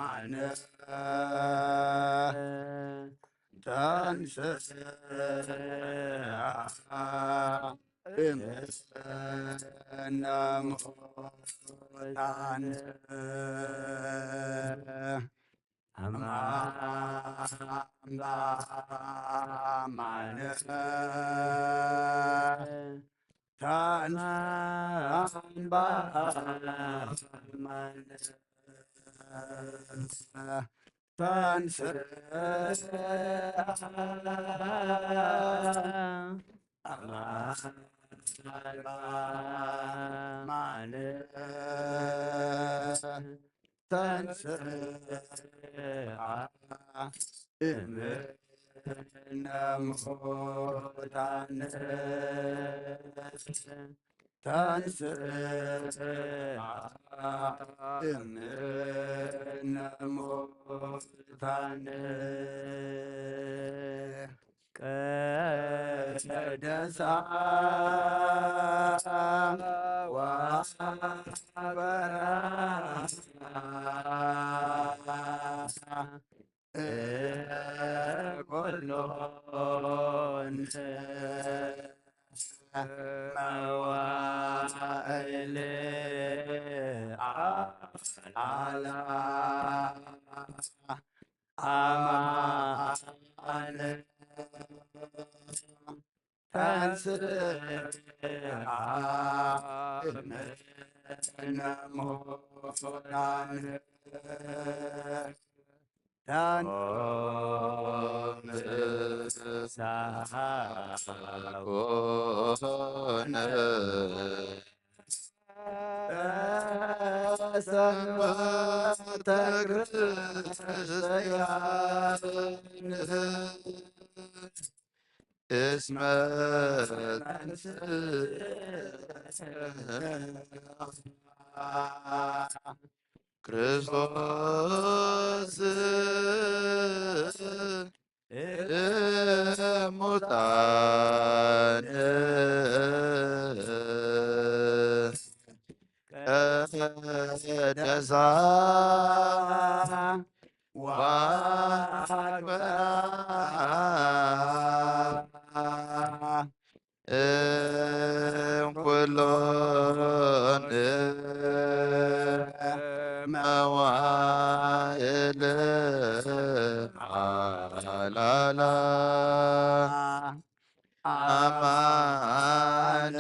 አማን ተንሥአ እምነ ሙታን። አማን ተንሥአ እምነ ሙታን። ተንሥአ አማን ተንሥአ እምነ ሙታን። ተንሥአ እምነ ሙታን። ቀደሳ ወአክበራ ኩሎ መዋዕል አላ አማን ተንሥአ እምነ ሙታን። ተንሥአ ኮነ ሰንበተ ክርስቲያን እስመ ተንሥአ ክርስቶስ እሙታን ቀደሳ ወአክበራ እምኩሎን መዋዕል አላላ አማን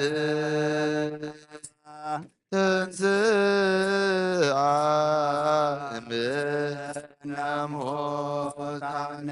ተንሥአ እምነ ሙታን።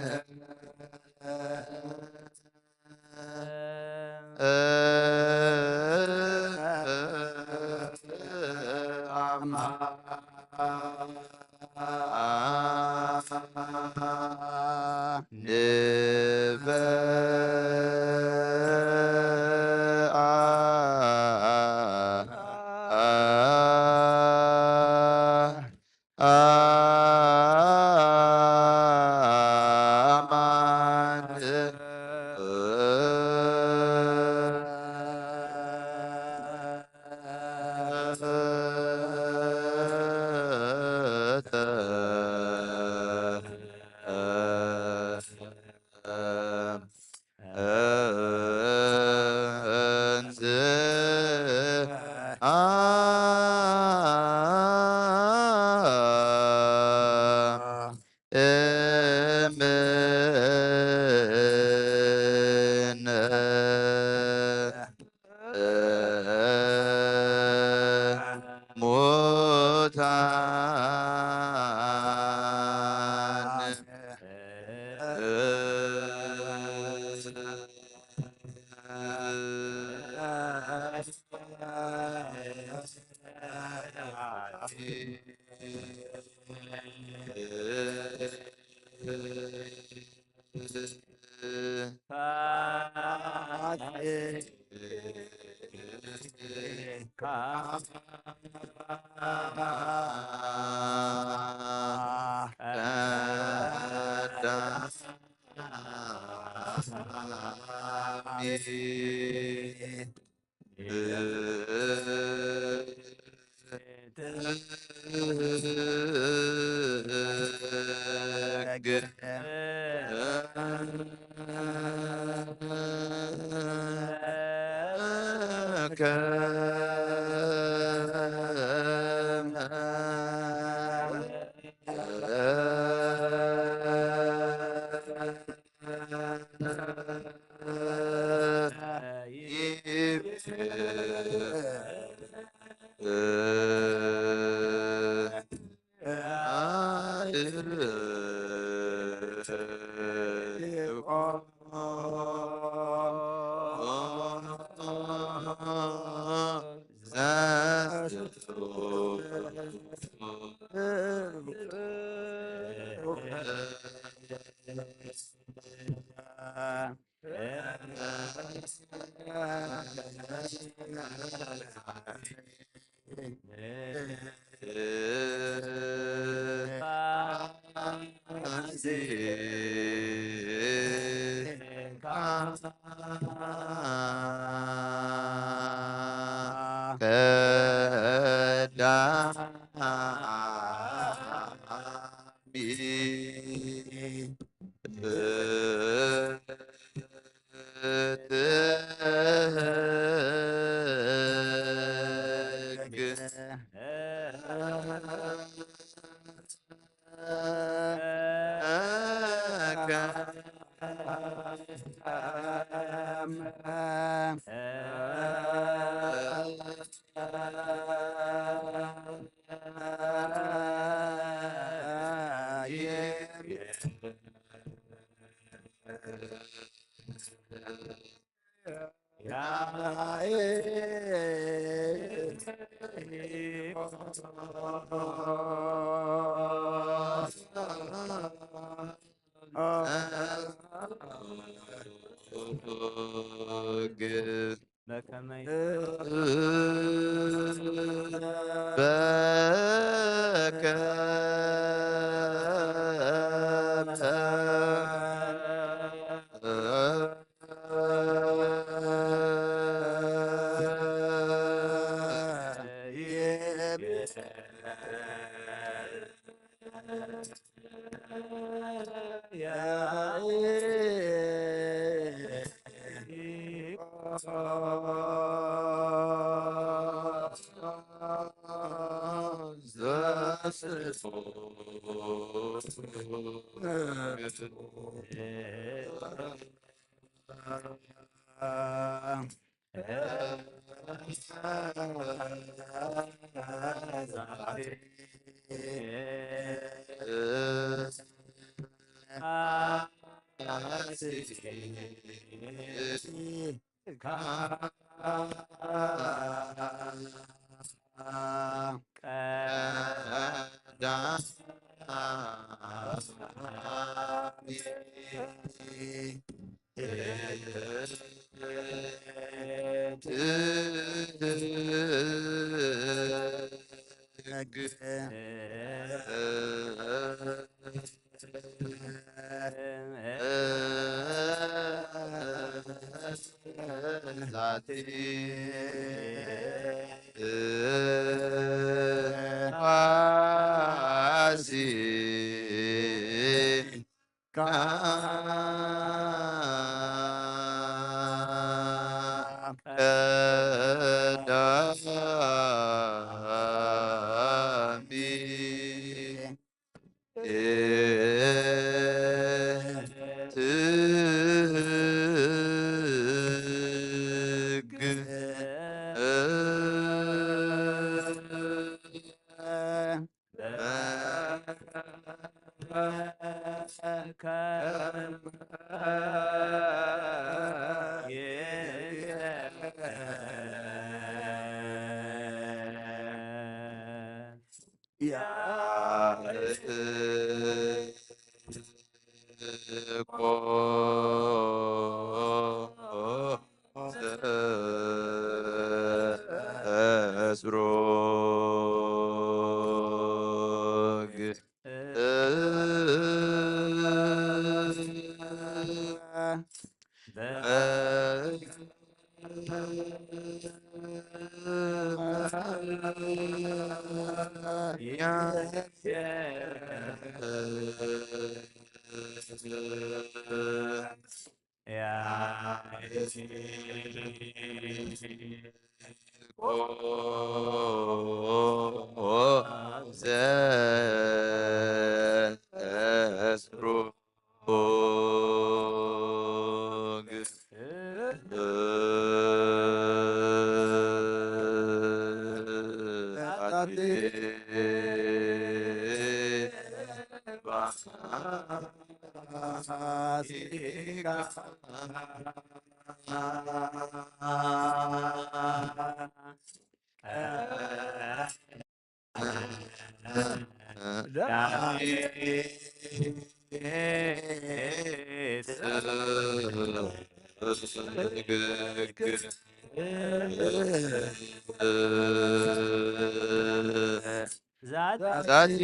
ዛቲ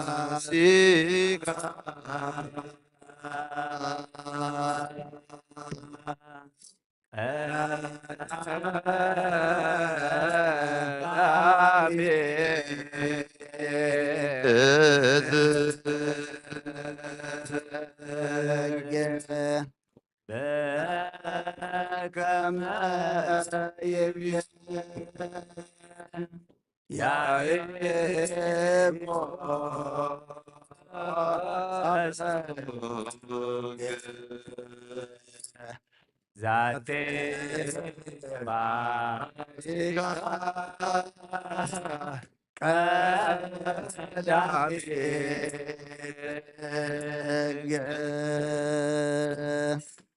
ፋሲካ በከመ ይቤ ያዕቆብ ዛቴ ፋሲካ ቀዳሚት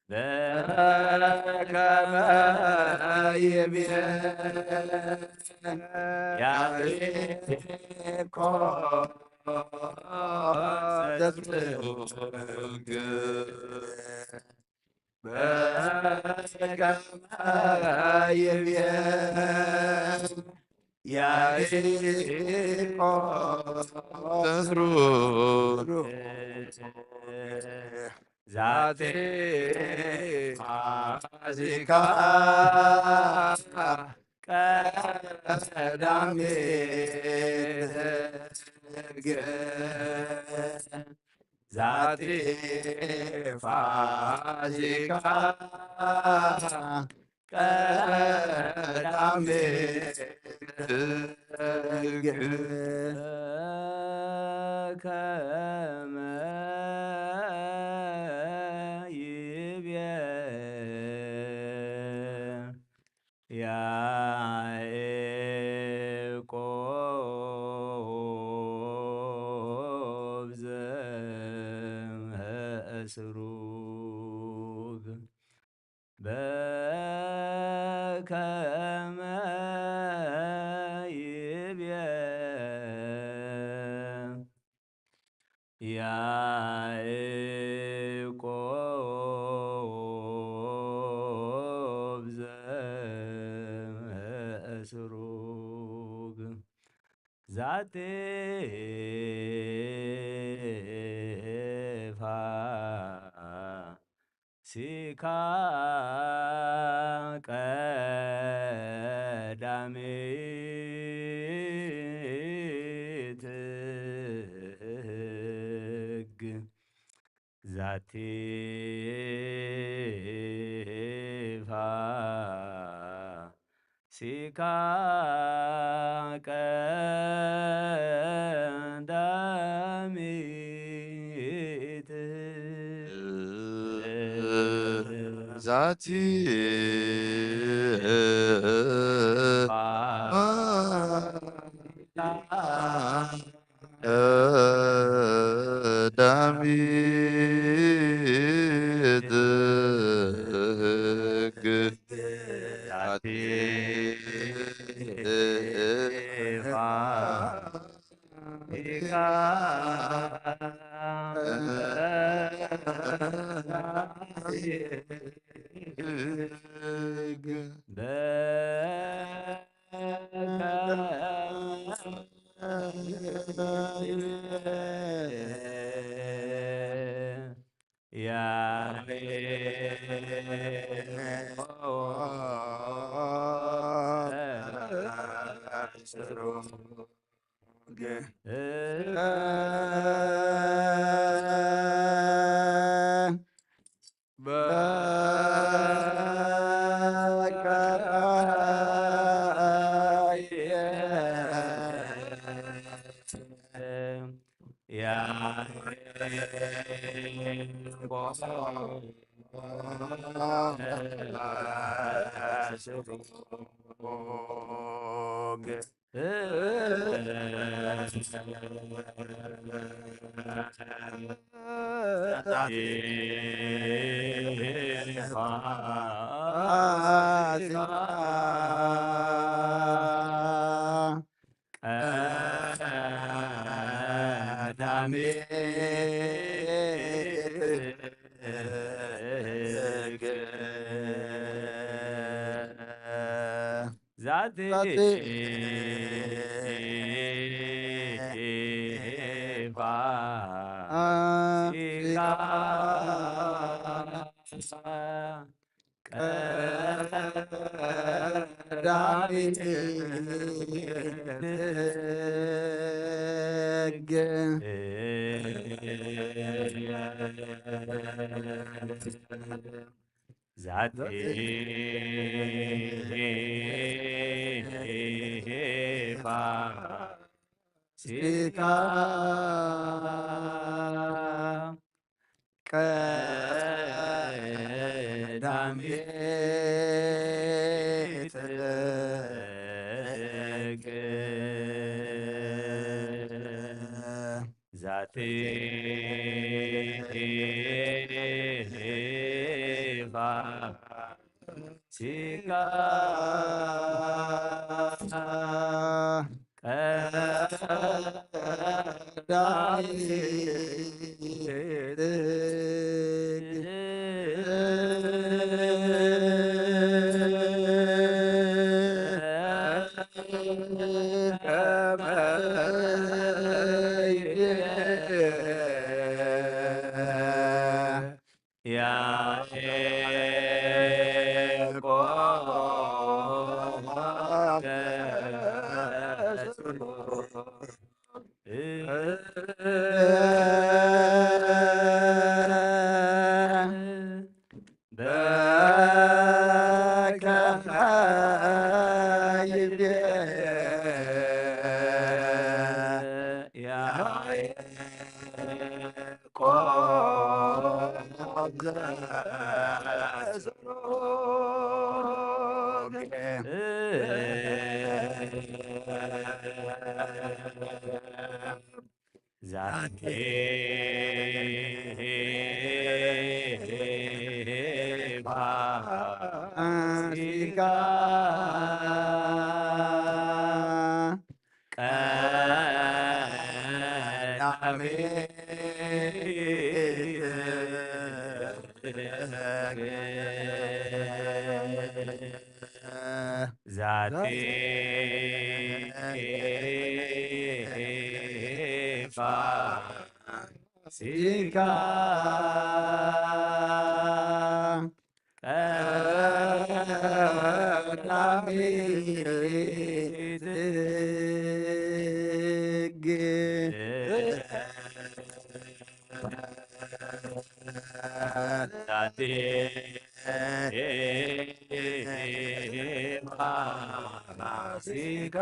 በከመ ይቤ ያዕቆብ ዘጽድቅ በከመ ይቤ ያዕቆብ ዘጽድቅ ዛቴ ፋሲካ ቀዳሚት ዛቲ ፋሲካ ቀዳሚት በከመ ይቤ ያዕቆብ ዘምስሩግ በከመ ይቤ ያዕቆብ ዘምስሩግ ዛቴ ፋሲካ ቀዳሚት ሕግ ዛቲ ፋሲካ ቀዳሚት ዛቲ ቀዳሚት ሕግ ዛቲ ፋሲካ ዛቲ ፋሲካ ቀዳሚት ሕግ ዛቲ ፋሲካ ቀዳሚት ሕግ ዛቲ ፋሲካ ቀዳሚት ዛቲ ፋሲካ ቀዳሚት ዛቲ ፋሲካ ቀዳሚት ሕግ ዛቲ ፋሲካ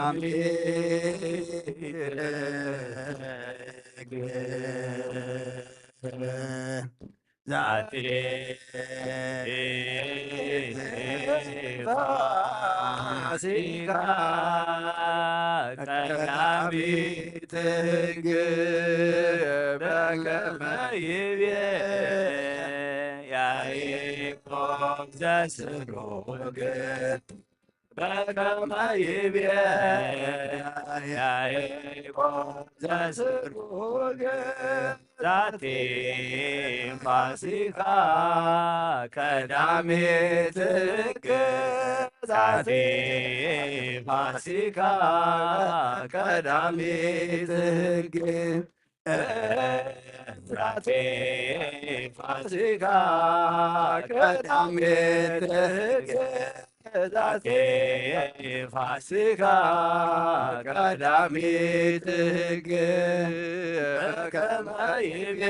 ቀዳሚት ሕግ ዛቲ ፋሲካ ቀዳሚት ሕግ በከመ ይቤ ያዕቆብ ዘስሩግ በከመ ይቤ ያዕቆብ ዘስሩግ ዛቲ ፋሲካ ቀዳሚት ሕግ ዛቲ ፋሲካ ቀዳሚት ሕግ ዛቲ ፋሲካ ቀዳሚት ሕግ፣ ዛቲ ፋሲካ ቀዳሚት ሕግ፣ በከመ ይቤ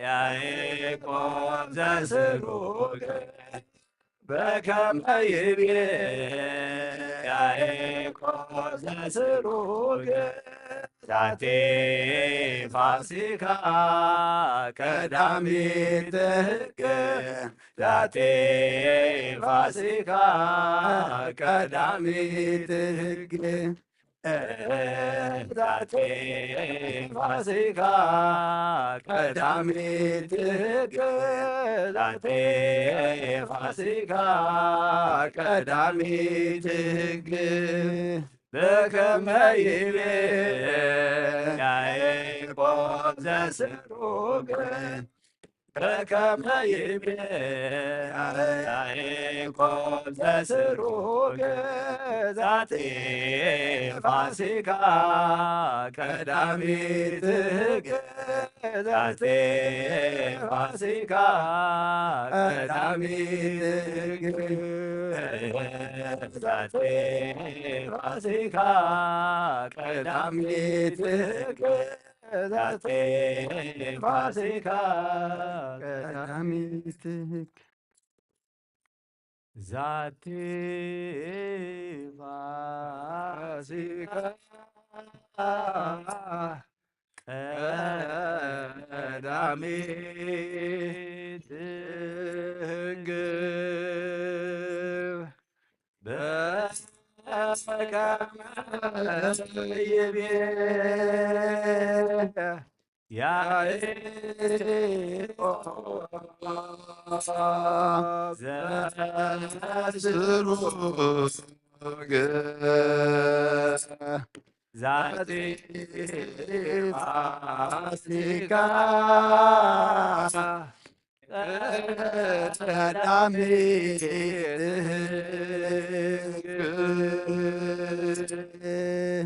ያዕቆብ ዘስሩግ፣ በከመ ይቤ ያዕቆብ ዘስሩግ፣ ዛቲ ፋሲካ ቀዳሚት ሕግ፣ ዛቲ ፋሲካ ቀዳሚት ሕግ፣ ዛቲ ፋሲካ ቀዳሚት ሕግ፣ ዛቲ ፋሲካ ቀዳሚት ሕግ፣ በከመ ይቤ ያዕቆብ ዘስሩግ፣ በከመ ይቤ ያዕቆብ ዘስሩግ፣ ዛቲ ፋሲካ ቀዳሚት ሕግ፣ ዛቲ ፋሲካ ቀዳሚት ሕግ፣ ዛቲ ፋሲካ ቀዳሚት ሕግ፣ ዛቲ ፋሲካ ቀዳሚት ሕግ፣ ዛቲ ፋሲካ ቀዳሚት ሕግ፣ በከመ ይቤ ያዕቆብ ዘስሩግ፣ ዛቲ ፋሲካ ቀዳሚት ሕግ፣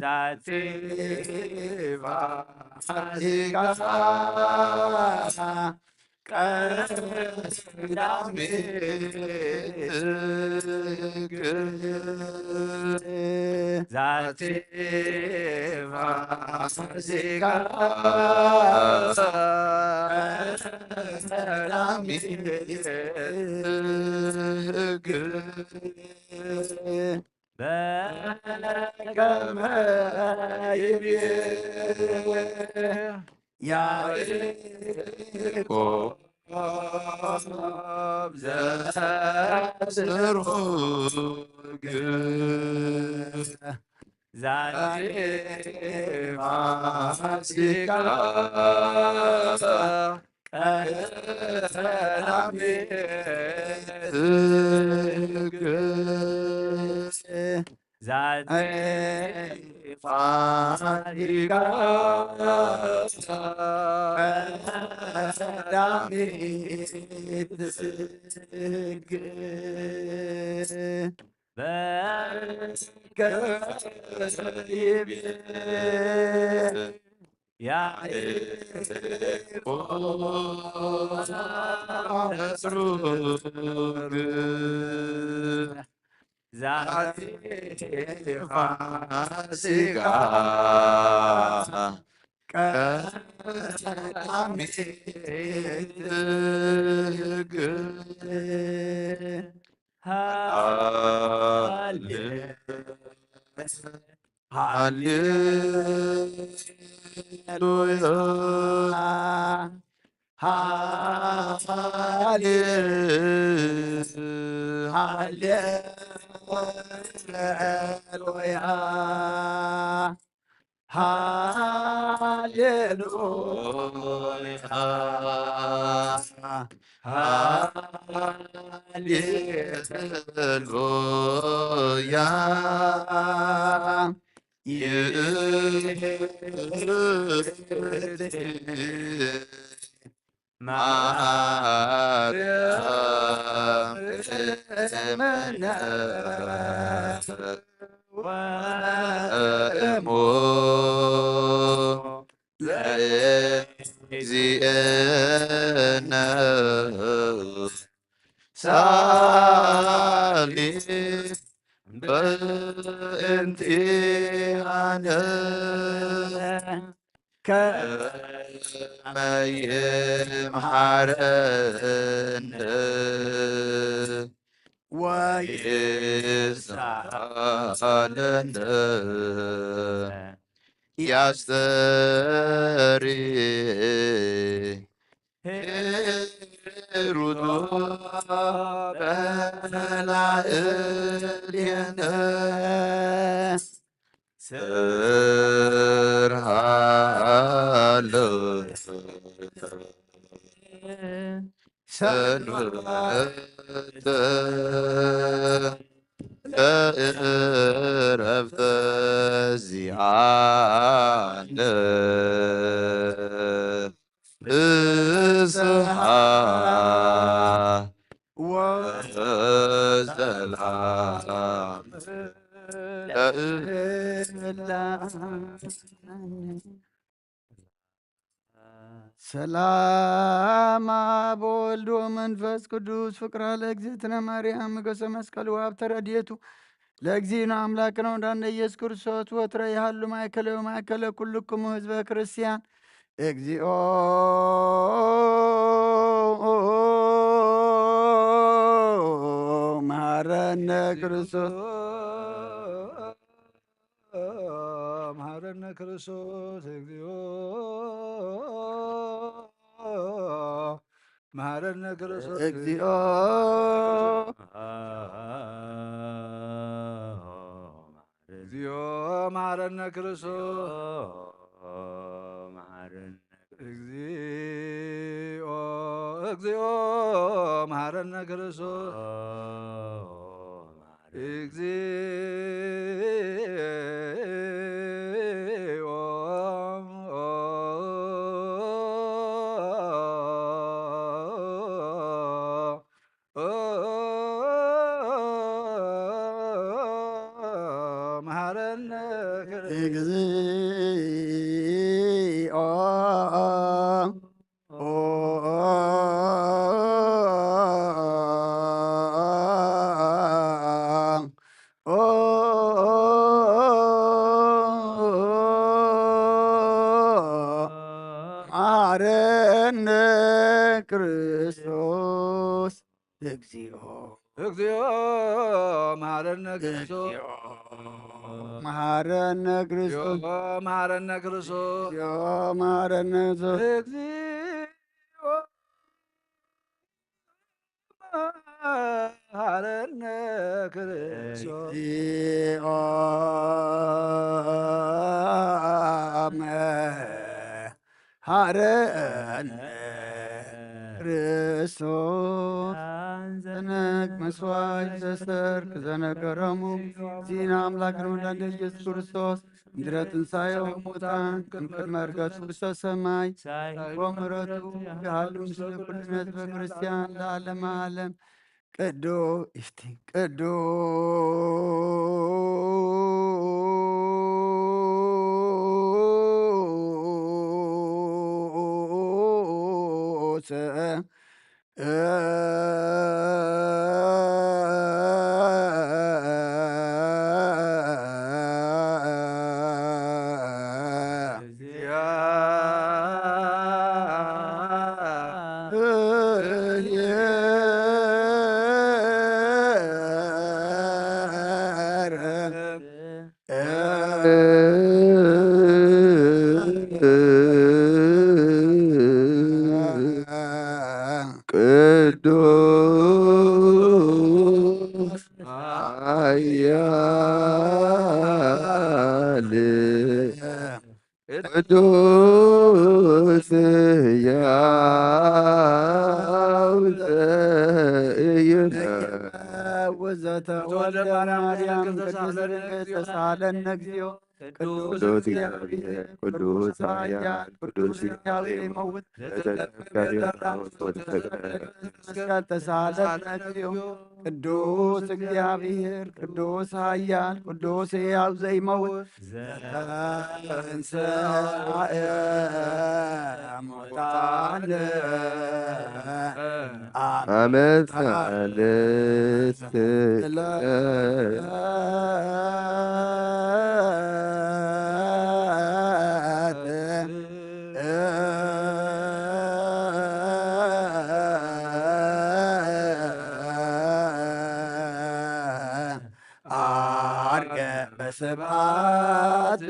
ዛቲ ፋሲካ ቀዳሚት ሕግ፣ ዛቲ ፋሲካ ቀዳሚት ሕግ፣ በከመ ይቤ ያዕቆብ ዘስሩግ፣ ዛቲ ፋሲካ ቀዳሚት ሕግ፣ ዛቲ ፋሲካ ቀዳሚት ሕግ፣ በከመ ይቤ ያዕቆብ ዘስሩግ፣ ዛቲ ፋሲካ ቀዳሚት ሕግ፣ ሃሌ ሃሌሉያ፣ ሃሌ ሃሌሉያ፣ ሃሌሉያ፣ ሃሌሉያ። ይእቲ ማርያም እምነ ወእሞ ሳሊ በእንቲኣነ ከመ ይምሓረነ ወይሳለነ ያስተሪ ሄሩቶ በላእሌነ ስርሃ ለሰንበተ ለእረፍተ ዚኣነ ፍስሓ ወሰላም ለእላ ሰላም አብ ወልድ ወመንፈስ ቅዱስ ፍቅራ ለእግዝእትነ ማርያም ሞገሰ መስቀሉ ሀብተ ረድኤቱ ለእግዚእነ አምላክነ ወዳነ ኢየሱስ ክርስቶስ ወትረ ይሃሉ ማእከለ ወማእከለ ኩልክሙ ህዝበ ክርስቲያን። እግዚኦ መሐረነ ክርስቶስ። መሐረነ ክርስቶስ። እግዚኦ መሐረነ ክርስቶስ። እግዚኦ እግዚኦ መሐረነ ክርስቶስ። መሐረነ እግዚኦ እግዚኦ መሐረነ ክርስቶስ። እግዚኦ መሐረነ እግዚኦ መሐረነ ክርስቶስ። እግዚኦ እግዚኦ መሐረነ ክርስቶስ። መሐረነ ክርስቶስ። እግዚኦ መሐረነ ክርስቶስ። እግዚኦ መሐረነ ክርስቶስ። እግዚኦ መሐረነ ክርስቶስ። እግዚኦ መሐረነ ክርስቶስ። ዘነግ መስዋዕት ዘስተርክ ዘነገረሙ ዚና አምላክ ነው እንዳንደ ኢየሱስ ክርስቶስ ምድረ ትንሣኤ ሙታን ከም ቅድመ ዕርገቱ ውስተ ሰማይ ሳይኮ ምሕረቱ ይሃሉ ምስለ ኩልነ ህዝበ ክርስቲያን ለዓለመ ዓለም። ቅዱስ ቅዱስ ቅዱስ ኃያል ቅዱስ ሕያው ዘኢይመውት ወዘተወልደ ማርያም ቅድስት ድንግል ተሳለነ እግዚኦ። ቅዱስ እግዚአብሔር፣ ቅዱስ ኃያል፣ ቅዱስ ሕያው ዘይመውት፣ ዘተቀበረ መስቀል ተሳለን እግዚኦ። ቅዱስ እግዚአብሔር፣ ቅዱስ ኃያል፣ ቅዱስ ሕያው ዘይመውት፣ ዘተንሥአ እሙታን አመት አልስት አርገ በስብሐት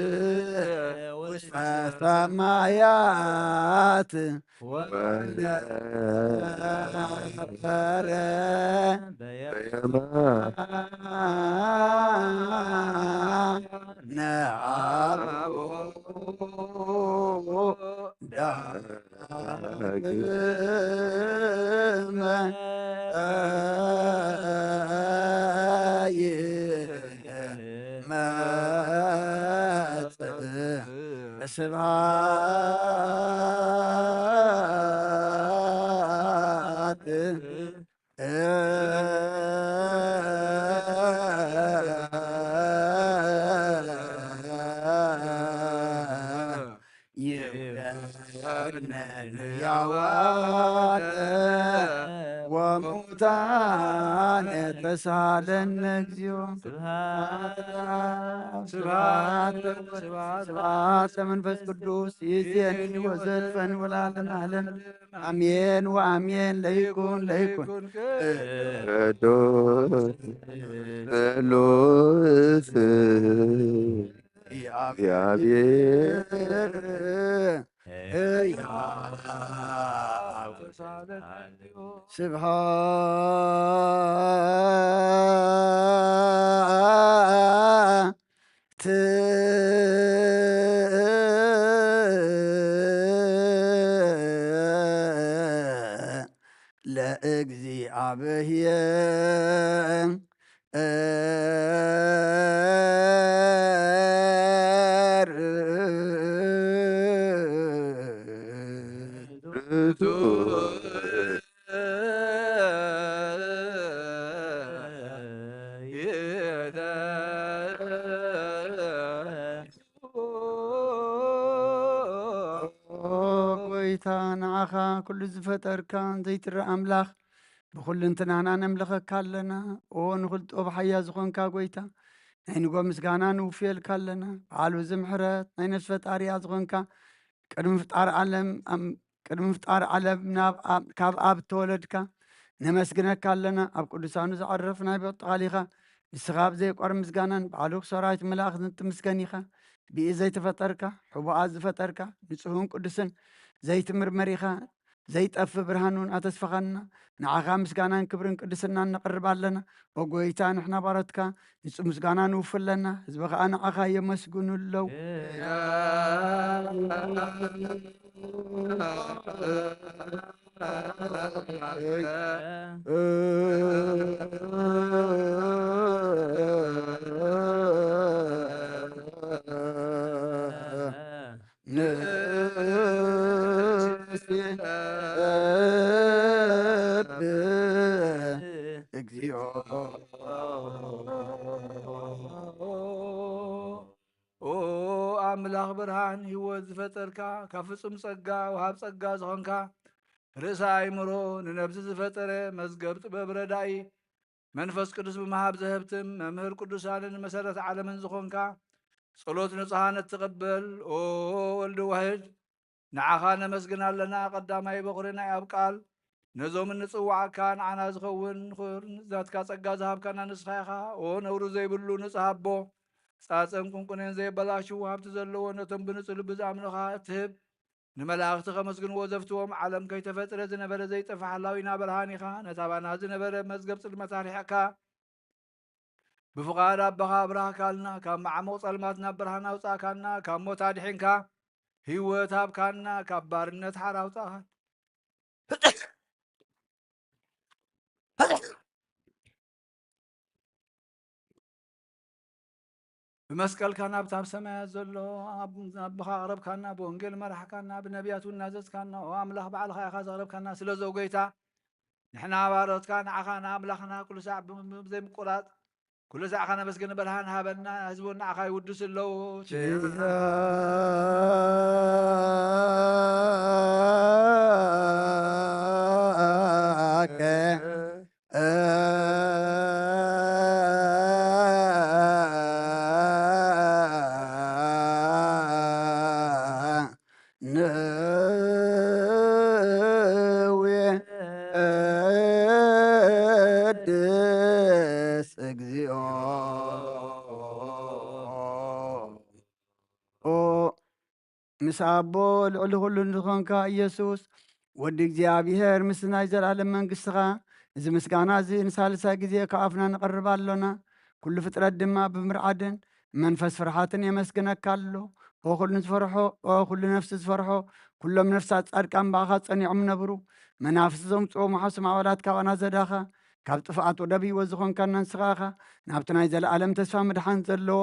ውስተ ሰማያት ወነበረ በየማነ አብ ዳግመ ይመጽእ በስብሐት ይብለነ ሕያዋን ወሙታን ተሳለነ እግዚኦ። ስብሐት ስብሐት ስብሐት ለመንፈስ ቅዱስ ይእዜኒ ወዘልፈኒ ወለዓለመ ዓለም። አሜን ወአሜን። ለይኩን ለይኩን ቅዱስ ቅዱስ እግዚአብሔር ሕያው ስብሐት ለእግዚአብሔር። ኦ ጎይታ፣ ንዓኻ ኩሉ ዝፈጠርካ ዘይትረኣ ኣምላኽ፣ ብኹልንትናና ነምልኸካ ኣለና። ኦ ንኹልጦ ብሓያ ዝኾንካ ጎይታ፣ ናይ ንጎ ምስጋና ንውፍየልካ ኣለና። በዓል ብዙ ምሕረት ናይ ነፍሲ ፈጣሪያ ዝኾንካ፣ ቅድሚ ፍጣር ዓለም ኣም-፣ ቅድሚ ፍጣር ዓለም ናብ ኣብ-፣ ካብ ኣብ እተወለድካ ነመስግነካ ኣለና። ኣብ ቅዱሳኑ ዝዓረፍ ናይ በጥቓሊኻ፣ ንስኻ ብዘይቋር ምስጋናን ባዕሉ ሰራዊት መላእኽትን ትምስገን ኢኻ። ብኢድ ዘይተፈጠርካ፣ ሕቡኣት ዝፈጠርካ፣ ንጹህን ቅዱስን ዘይትምርመር ኢኻ። ዘይጠፍእ ብርሃን እውን ኣተስፈኻና። ንዓኻ ምስጋናን ክብርን ቅድስናን ነቕርብ ኣለና። ኦ ጎይታ፣ ንሕና ባሮትካ ንጹህ ምስጋና ንውፍለና፣ ህዝቢ ኸኣ ንዓኻ የመስግኑ ኣለዉ። ንሴብህ እግዚኦ። ኦ ኣምላኽ ብርሃን ህይወት ዝፈጠርካ፣ ካብ ፍጹም ጸጋ ወሃብ ጸጋ ዝኾንካ፣ ርእሰ ኣእምሮ ንነብሲ ዝፈጠረ፣ መዝገብ ጥበብ ረዳኢ፣ መንፈስ ቅዱስ ብምሃብ ዘህብትም፣ መምህር ቅዱሳንን መሰረት ዓለምን ዝኾንካ፣ ጸሎት ንጹሃን እትቕበል፣ ኦ ወልድ ዋሕድ፣ ንዓኻ ነመስግን ኣለና። ቀዳማይ በኹሪ ናይ ኣብ ቃል፣ ነዞም እንጽውዓካ ንዓና ዝኸውን ኹር ናትካ ጸጋ ዝሃብካና ንስኻ ኢኻ። ኦ ነውሪ ዘይብሉ ንጹህ ኣቦ፣ ጻጸን ቁንቁኔን ዘየበላሽው ሃብቲ ዘለዎ፣ ነቶም ብንጹህ ልቢ ዝኣምኑኻ እትህብ፣ ንመላእኽቲ ከመስግንዎ ዘፍትዎም፣ ዓለም ከይተፈጥረ ዝነበረ ዘይጠፍእ ሓላዊና ብርሃን ኢኻ። ነቲ ኣባና ዝነበረ መዝገብ ጽልመት ኣርሒቕካ፣ ብፍቓድ ኣቦኻ ኣብራህካልና፣ ካብ መዓሙቕ ጸልማት ናብ ብርሃን ኣውጻእካና፣ ካብ ሞት ኣድሒንካ፣ ህይወት ሃብካና፣ ካብ ባርነት ሓራ ኣውጻእካና። ብመስቀልካ ናብታ ኣብ ሰማያት ዘሎ ኣብ-፣ ኣቦኻ ኣቕረብካና፣ ብወንጌል መራሕካና፣ ብነቢያት እውን ናዘዝካና። ኦ ኣምላኽ፣ ባዕልኻ ኢኻ ዘቕረብካና። ስለዚ ኦ ጎይታ፣ ንሕና ባሮትካ ንዓኻ ንኣምላኽና ኩሉ ሳዕ ብ-፣ ብ-፣ ብዘይምቁራጽ ኩሉ ሳዕ ከነመስግን ብርሃን ሃበና። ህዝቡ ንዓኻ ይውድሱ ኣለዉ። ንወድስ እግዚኦ። ኦ፣ ምስ ኣቦ ልዕሊ ኩሉ ንዝኾንካ ኢየሱስ፣ ወዲ እግዚኣብሔር፣ ምስ ናይ ዘለኣለም መንግስትኻ፣ እዚ ምስጋና እዚ ንሳልሳይ ግዜ ካብ ኣፍና ነቕርብ ኣሎና። ኩሉ ፍጥረት ድማ ብምርዓድን መንፈስ ፍርሃትን የመስግነካ ኣሎ። ኦ ኩሉ ዝፈርሖ፣ ኦ ኩሉ ነፍሲ ዝፈርሖ፣ ኩሎም ነፍሳት ጻድቃን ብኣኻ ጸኒዖም ነብሩ። መናፍስቲ ዘምጽኦ መሓሱ ማዕበላት ካባና ዘዳኻ፣ ካብ ጥፍኣት ወደብ ህይወት ዝኾንካና ንስኻ ኢኻ። ናብቲ ናይ ዘለኣለም ተስፋ ምድሓን ዘለዎ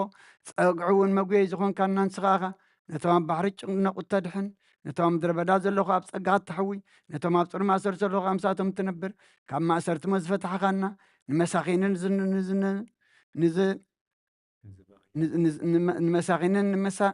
ጸግዒ እውን መጉየይ ዝኾንካና ንስኻ ኢኻ። ነቶም ኣብ ባሕሪ ጭነቑ እተድሕን፣ ነቶም ኣብ ምድረ በዳ ዘለኹ ኣብ ጸጋ እተሕዊ፣ ነቶም ኣብ ጽኑዕ ማእሰርቲ ዘለኹ ኣምሳቶም እትነብር፣ ካብ ማእሰርቲ ሞት ዝፈታሕኻና፣ ንመሳኺንን ንዝ-፣ ንዝ-፣ ንዝ-፣ ንዝ-፣ ንዝ-፣ ንመ-፣ ንመሳኺንን ንመሳ-፣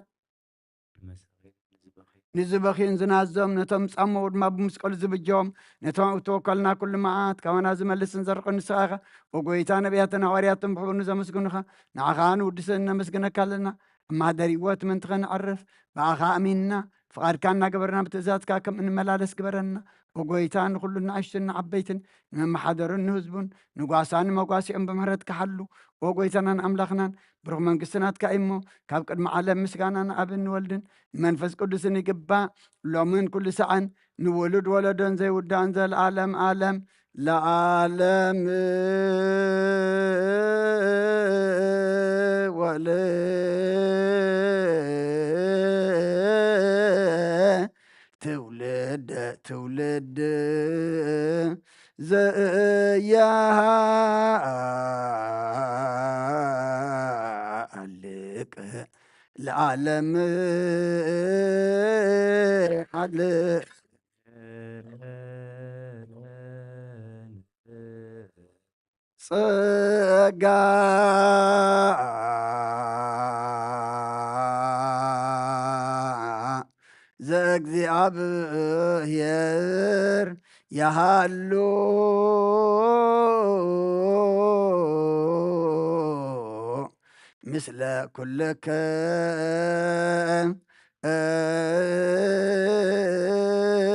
ንዝበኽዩን ዝናዞም፣ ነቶም ዝጻመዉ ድማ ብመስቀሉ ዝብጀዎም፣ ነቶም ኣብ እተወከልና ኩሉ መዓት ካባና ዝመልስን ዘርቕን ንስኻ ኢኻ። ኦ ጎይታ፣ ነቢያትን ሃዋርያትን ብሕቡር ንዘመስግኑኻ፣ ንዓኻ ንውድስን ነመስግነካ ኣለና። ኣብ ማህደር ህይወት ምእንቲ ኸነዕርፍ፣ ብኣኻ ኣሚንና፣ ፍቓድካ እናገበርና ብትእዛዝካ ከም እንመላለስ ግበረና። ኦ ጎይታ፣ ንኹሉ ንኣሽቱን ንዓበይትን፣ ንመመሓደሩን ንህዝቡን፣ ንጓሳን ንመጓሲኦም ብምሕረትካ ሓሉ። ኦ ጎይታናን ኣምላኽናን፣ ብሩኽ መንግስቲ ናትካ እዩ እሞ፣ ካብ ቅድሚ ዓለም ምስጋና ንኣብን ንወልድን ንመንፈስ ቅዱስን ይግባእ፣ ሎምን ኩሉ ሰዓን፣ ንውሉድ ወለዶን ዘይውዳእን ዘለዓለም ዓለም ለዓለም። ወለ ትውልድ ትውልድ ዘያሃልቅ ለዓለም ሓልቅ ጸጋ ዘእግዚኣብሔር ይሃሉ ምስለ ኩልክም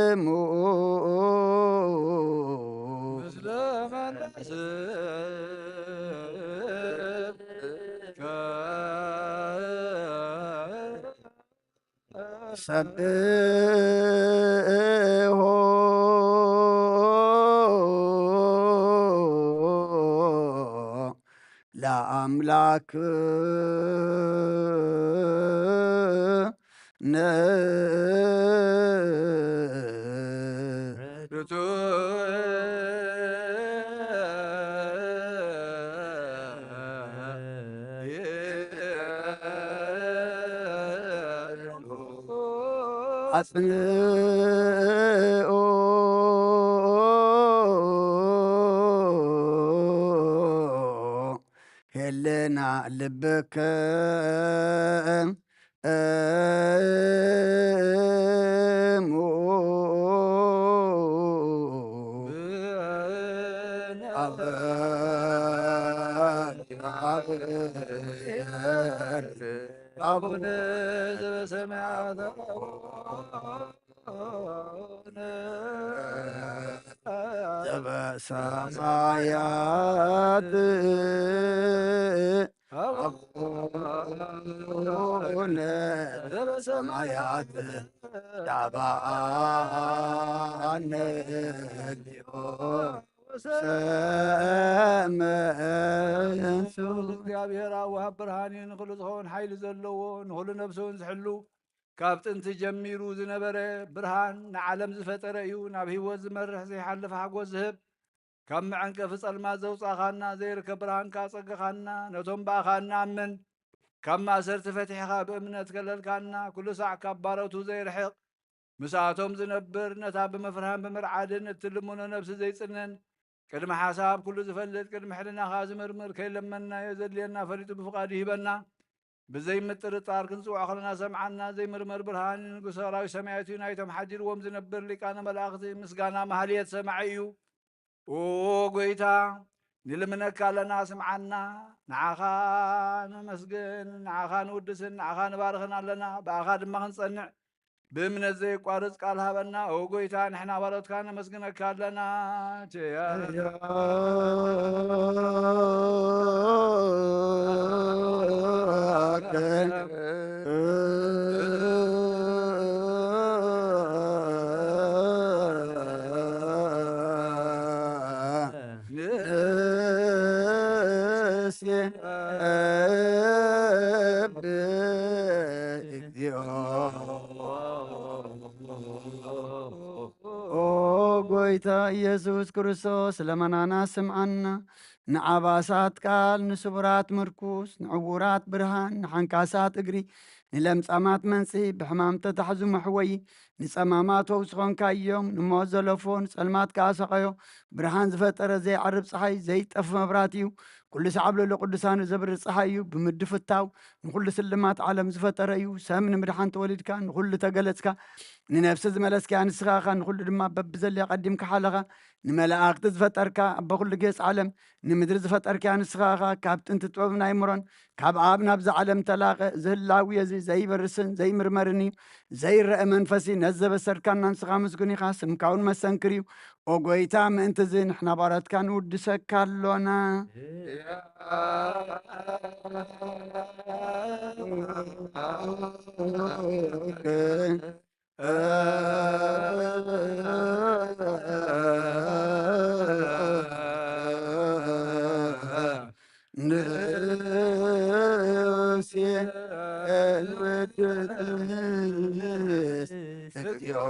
እሙ። ምስለ መንፈስከ ሰብሖ ለአምላክ ነ አጽንኦ ሄለና ልብከ እሙ። አቡነ ዘበሰማያት ዘበሰማያት አቡነ ዘበሰማያት ዳባአነ ሰመ። እግዚኣብሔር ኣብ ወሃብ ብርሃን እዩ፣ ንኹሉ ዝኸውን ሓይሊ ዘለዎ፣ ንኹሉ ነብሲ እውን ዝሕሉ፣ ካብ ጥንቲ ጀሚሩ ዝነበረ ብርሃን፣ ንዓለም ዝፈጠረ እዩ። ናብ ህይወት ዝመርሕ ዘይሓልፍ ሓጎስ ዝህብ፣ ካብ መዐንቀፊ ጸልማት ዘውጻኻና፣ ዘይርከብ ብርሃን ከኣ ጸገኻና። ነቶም ብኣኻ እንኣምን፣ ካብ ማእሰርቲ ፈቲሕኻ ብእምነት ከለልካና፣ ኩሉ ሳዕ ካብ ባሮቱ ዘይርሕቕ፣ ምስኣቶም ዝነብር፣ ነታ ብምፍርሃን ብምርዓድን እትልምኖ ነብሲ ዘይጽንን፣ ቅድሚ ሓሳብ ኩሉ ዝፈልጥ፣ ቅድሚ ሕልናኻ ዝምርምር፣ ከይለመንናዮ ዘድልየና ፈሊጡ ብፍቓዱ ይህበና። ብዘይምጥርጣር ክንጽውዖ ከለና ሰምዓና፣ ዘይምርመር ብርሃን ንጉሰ ሰራዊት ሰማያት እዩ። ናይቶም ሓዲርዎም ዝነብር ሊቃነ መላእኽቲ ምስጋና ማህሌት ሰማዒ እዩ። ኦ ጎይታ፣ ንልምነካ ኣለና፣ ስምዓና። ንዓኻ ነመስግን፣ ንዓኻ ንውድስን፣ ንዓኻ ንባርኽን ኣለና። ብኣኻ ድማ ክንጸንዕ ብእምነት ዘየቋርጽ ቃል ሃበና። ኦ ጎይታ፣ ንሕና ባሮትካ ነመስግነካ ኣለና። ቸያ ኦ ጎይታ ኢየሱስ ክርስቶስ፣ ለመናና ስምዓና። ንዓባሳት ቃል፣ ንስቡራት ምርኩስ፣ ንዕዉራት ብርሃን፣ ንሓንካሳት እግሪ፣ ንለምጻማት መንጽሂ፣ ብሕማም ተታሕዙ መሕወዪ፣ ንጸማማት ፈውሲ ኾንካዮም፣ ንሞት ዘለፎ፣ ንጸልማት ከኣ ሰቐዮ። ብርሃን ዝፈጠረ ዘይዓርብ ጸሓይ፣ ዘይጠፍ መብራት እዩ። ኩሉ ሰዓብ ልዕሊ ቅዱሳኑ ዘብርህ ጸሓይ እዩ። ብምድፍታው ንኹሉ ስልማት ዓለም ዝፈጠረ እዩ። ሰብ ንምድሓን ተወሊድካ፣ ንኹሉ ተገለጽካ፣ ንነፍሲ ዝመለስካያ ንስኻ ኢኻ፣ ንኹሉ ድማ በብዘለዮ ቀዲምካ ሓለኻ። ንመላእኽቲ ዝፈጠርካ፣ ኣቦ ኩሉ ጌጽ ዓለም፣ ንምድሪ ዝፈጠርካያ ንስኻ ኢኻ። ካብ ጥንቲ ጥበብን ኣይምሮን፣ ካብ ኣብ ናብዛ ዓለም ተላቐ። እዚ ህላዌ እዚ ዘይበርስን ዘይምርመርን እዩ። ዘይረአ መንፈስ እዩ። ነዚ ዘበሰርካና ንስኻ ምስጉን ኢኻ፣ ስምካ እውን መሰንክር እዩ። ኦ ጎይታ፣ ምእንቲ እዚ ንሕና ባሮትካ ንውድሰካ ኣሎና። ነፍሴ ወድቅስ እግዚኦ።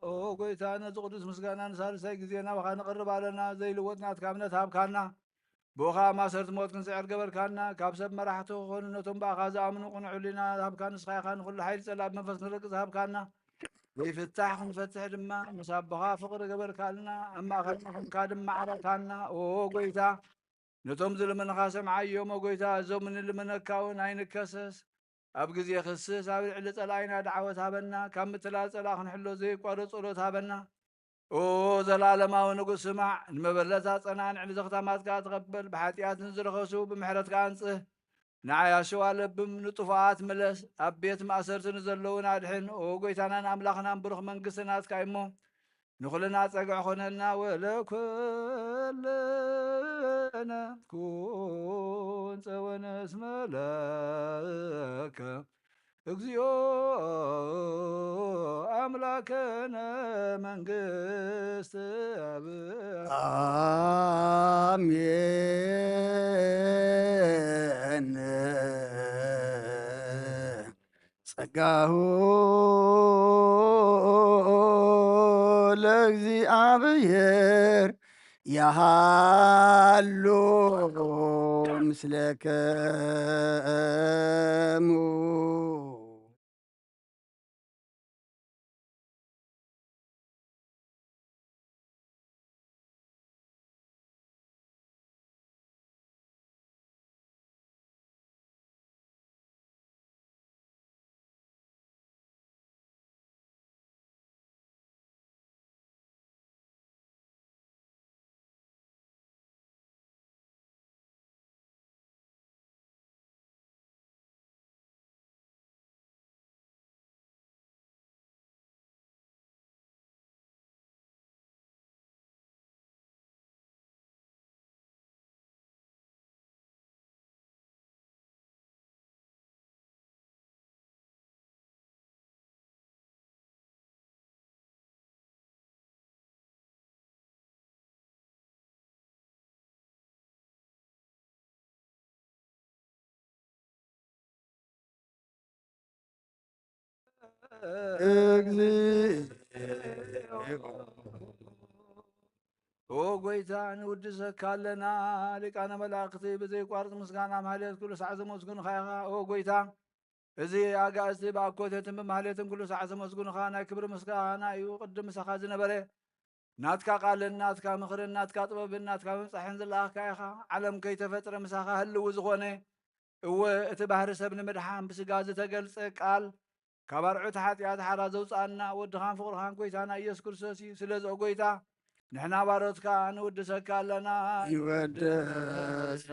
ኦ ጎይታ፣ ነዚ ቅዱስ ምስጋና ንሳልሳይ ግዜ ናባኻ ንቕርብ ኣለና። ዘይልወጥ ናትካ እምነት ሃብካና። ብኡ ኸኣ ማእሰርቲ ሞት ክንስዕር ገበርካና። ካብ ሰብ መራሕቲ ክኾኑ ነቶም ብኣኻ ዝኣምኑ ቅኑዕ ህሊና ዝሃብካ ንስኻ ኢኻ። ንኹሉ ሓይሊ ጸላእ ብመንፈስ ክንረግጽ ዝሃብካና። ዘይፍታሕ ክንፈትሕ ድማ ምስ ኣቦኻ ፍቕሪ ገበርካልና። ኣብ ማእከልና ኾንካ ድማ ዓረካና። ኦ ጎይታ፣ ነቶም ዝልምንኻ ሰምዓዮም። ኦ ጎይታ፣ እዞም ንልምነካ እውን ኣይንከሰስ። ኣብ ግዜ ክስስ ኣብ ልዕሊ ጸላኢና ደዓወት ሃበና። ካብ ምትላል ጸላእ ክንሕሎ ዘይቋረጽ ጸሎት ሃበና። ኦ ዘላለማዊ ንጉስ፣ ስማዕ። ንመበለታ ጸናንዕ፣ ንዘኽታማት ከኣ ተቐበል። ብሓጢኣት ንዝረኸሱ ብምሕረትካ ኣንጽህ። ንዓያሹ ኣለብም፣ ንጥፉኣት ምለስ። ኣብ ቤት ማእሰርቲ ንዘለዉን ኣድሕን። ኦ ጎይታናን ኣምላኽናን፣ ብሩኽ መንግስቲ ናትካ እሞ፣ ንኹልና ጸግዒ ኾነና። ወለኩልነ ኩን ጸወነ እስመ ለከ እግዚኦ ኣምላከነ መንግስት ኣብ ኣሜን። ጸጋሁ ለእግዚኣብሔር ያሃሉ ምስለከሙ። እግዚኦ። ኦ ጎይታ፣ ንውድሰካ ኣለና። ሊቃነ መላእክቲ ብዘይቋርጽ ምስጋና ማህሌት ኩሉ ሳዕ ዘመስግኑኻ ኢኻ። ኦ ጎይታ፣ እዚ ኣጋእዝቲ ብኣኮቴትን ብማህሌትን ኩሉ ሳዕ ዘመስግኑኻ ናይ ክብሪ ምስጋና እዩ። ቅድም ምሳኻ ዝነበረ ናትካ ቃልን ናትካ ምኽርን ናትካ ጥበብን ናትካ ምብጻሕን ዝለኣኽካ ኢኻ። ዓለም ከይተፈጥረ ምሳኻ ህልው ዝኾነ፣ እወ፣ እቲ ባህሪ ሰብ ንምድሓን ብስጋ ዝተገልጸ ቃል፣ ካብ ኣርዑት ሓጢኣት ሓራ ዘውጽኣና ወድኻን ፍቕርኻን ጎይታና ኢየሱስ ክርስቶስ እዩ። ስለዚ ኦ ጎይታ፣ ንሕና ባሮትካ ንውድሰካ ኣለና። ይወደሰካ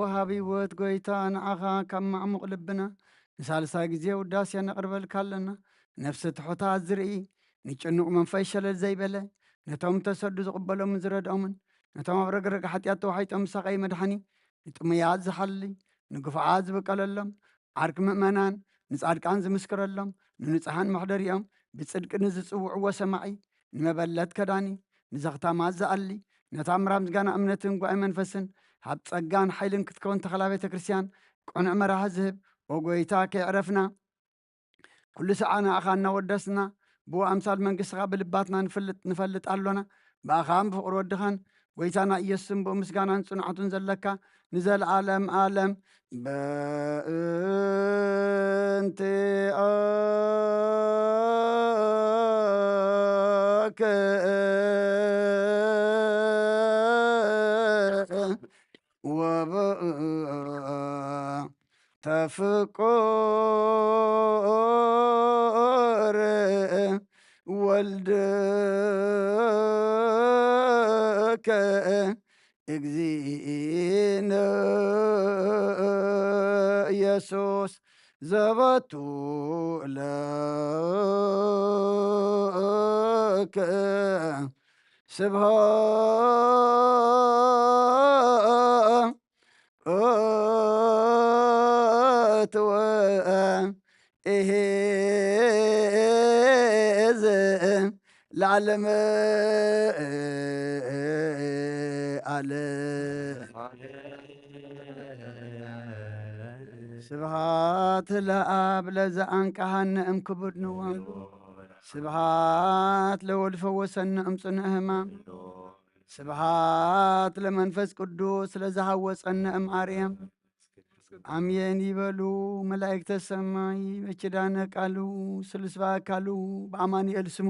ወሃቢ ህይወት ጎይታ፣ ንዓኻ ካብ ማዕሙቕ ልብና ንሳልሳይ ግዜ ውዳሴ ነቕርበልካ ኣለና። ነፍሲ ትሑታት ዝርኢ፣ ንጭኑቕ መንፈስ ሸለል ዘይበለ፣ ነቶም ተሰዱ ዝቕበሎምን ዝረድኦምን፣ ነቶም ኣብ ረግረግ ሓጢኣት ተዋሒጦም ዝሳቐዩ መድሓኒ፣ ንጥሙያት ዝሓሊ፣ ንግፉዓት ዝብቀለሎም፣ ዓርኪ ምእመናን፣ ንጻድቃን ዝምስክረሎም፣ ንንጹሓን መሕደሪኦም፣ ብጽድቂ ንዝጽውዕዎ ሰማዒ፣ ንመበለት ከዳኒ፣ ንዘኽታማት ዝኣሊ፣ ነታ ምራ ምስጋና እምነትን ጓኤ መንፈስን፣ ሃብ ጸጋን ሓይልን ክትከውን ተኸላ ቤተ ክርስቲያን፣ ቅኑዕ መራሒ ዝህብ፣ ኦ ጎይታ፣ ከየዕረፍና፣ ኩሉ ሰዓ ንኣኻ እናወደስና፣ ብኡ ኣምሳል መንግስትኻ ብልባትና ንፈልጥ ኣሎና። ብኣኻን ብፍቕሪ ወድኻን ጎይታና ኢየሱስን ብኡ ምስጋናን ጽንዓቱን ዘለካ ንዘለዓለም ኣለም። በእንቲኣከ ወብኡ ተፍቁር ወልድከ እግዚእነ ኢየሱስ ዘበቱ ለከ ስብሃ እትወ እሄዝ ለዓለም ኣለ። ስብሃት ለኣብ ለዘኣንቀሃነ እምክቡድ ንዋም። ስብሃት ለወልፈወሰነ እምጽኑዕ ህማም። ስብሃት ለመንፈስ ቅዱስ ለዝሃወፀነ እም ኣርያም። ኣሜን ይበሉ መላእክተ ሰማይ። በኪዳነ ቃሉ ስሉስ በአካሉ በአማኑኤል ስሙ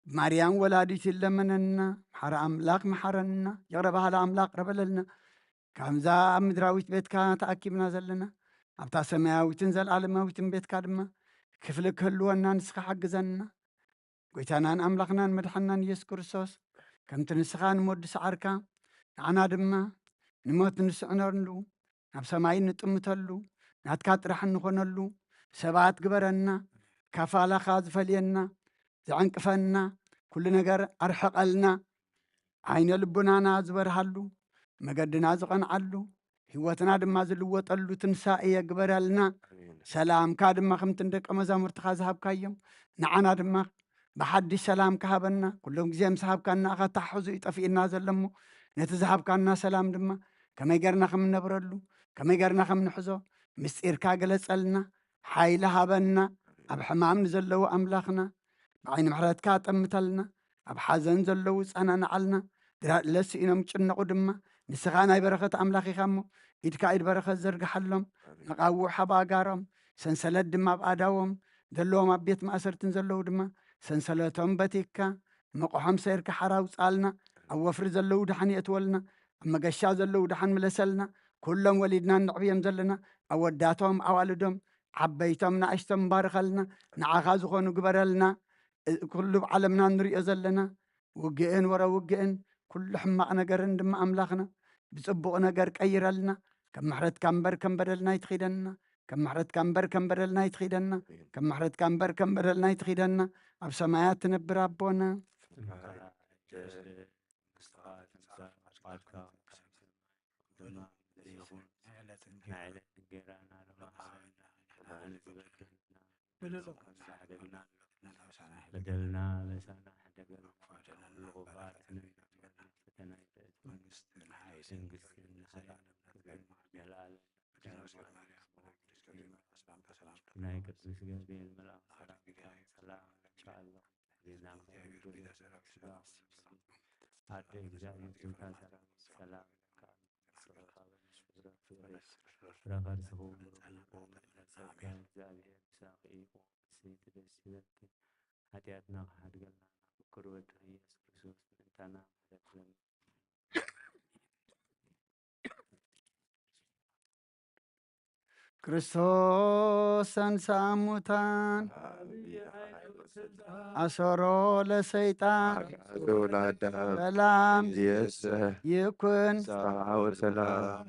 ማርያም ወላዲት ይለመነና። መሓረ ኣምላኽ መሓረና። ይቕረ በሃሊ ኣምላኽ ቅረበለልና። ካብዛ ኣብ ምድራዊት ቤትካ ተኣኪብና ዘለና ኣብታ ሰማያዊትን ዘለዓለማዊትን ቤትካ ድማ ክፍሊ ክህልወና ንስኻ ሓግዘና። ጎይታናን ኣምላኽናን መድሓናን ኢየሱስ ክርስቶስ ከምቲ ንስኻ ንሞዲ ሰዓርካ ንዓና ድማ ንሞት ንስዕነሉ ናብ ሰማይ እንጥምተሉ ናትካ ጥራሕ እንኾነሉ ሰባት ግበረና። ካብ ፋላኻ ዝፈልየና ዘዕንቅፈና ኩሉ ነገር ኣርሕቐልና። ዓይነ ልቡናና ዝበርሃሉ መገድና ዝቐንዓሉ ህይወትና ድማ ዝልወጠሉ ትንሳኤ የግበረልና። ሰላምካ ድማ ከምቲ ንደቀ መዛሙርትኻ ዝሃብካዮም ንዓና ድማ ብሓድሽ ሰላም ክሃበና። ኩሎም ግዜ ምስ ሃብካና ኢኻ ተሓሕዙ እዩ ጠፊእና ዘሎ እሞ ነቲ ዝሃብካና ሰላም ድማ ከመይ ገርና ከም እነብረሉ ከመይ ገርና ከም ንሕዞ ምስጢርካ ገለጸልና። ሓይሊ ሃበና። ኣብ ሕማም ንዘለዉ ኣምላኽና ብዓይኒ ምሕረትካ ጠምተልና። ኣብ ሓዘን ዘለዉ ጸናንዓልና። ድራድለት ስኢኖም ጭነቑ ድማ ንስኻ ናይ በረኸት ኣምላኽ ኢኻ እሞ ኢድካ ኢድ በረኸት ዘርግሓሎም። መቓውሕ ኣብ ኣጋሮም ሰንሰለት ድማ ኣብ ኣዳዎም ዘለዎም ኣብ ቤት ማእሰርትን ዘለዉ ድማ ሰንሰለቶም በቲካ መቑሖም ሰይርካ ሓራ ኣውፅኣልና። ኣብ ወፍሪ ዘለዉ ድሓን የእትወልና። ኣብ መገሻ ዘለዉ ድሓን ምለሰልና። ኩሎም ወሊድና እንዕብዮም ዘለና ኣወዳቶም ኣዋልዶም ዓበይቶም ንኣሽቶም ባርኸልና። ንዓኻ ዝኾኑ ግበረልና። ኩሉ ኣብ ዓለምና ንሪኦ ዘለና ውግእን ወረ ውግእን ኩሉ ሕማቕ ነገርን ድማ ኣምላኽና ብጽቡቕ ነገር ቀይረልና። ከም ምሕረትካ እምበር ከም በደልና ኣይትኺደና። ከም ምሕረትካ እምበር ከም በደልና ኣይትኺደና። ከም ምሕረትካ እምበር ከም በደልና ኣይትኺደና። ኣብ ሰማያት ትነብር ኣቦና በደልና በሳና ድንግል ክብሪ ንዓይ፣ ክብሪ ንዓይ። ናይ ቅዱስ ገብርኤል መልኣክ ሰላም፣ ሰላም፣ ሰላም፣ ሰላም፣ ዜና ኣደ እግዚኣብሔር ጌታ ሰራዊት ሰላም፣ ረኸርስኹም ጸጋ እግዚኣብሔር ምሳኺ ይኹን። ንስቲ ደስ ይበልኪ፣ ሓጢኣትና ክሓድገልና፣ ምክር ወድኺ ኢየሱስ ክርስቶስ ምእንታና ምሕረት ለምን። ክርስቶስ ተንሥአ እሙታን፣ አሰሮ ለሰይጣን፣ አግዓዞ ለአዳም፣ ሰላም ይእዜሰ ይኩን። ሰላም ወሰላም።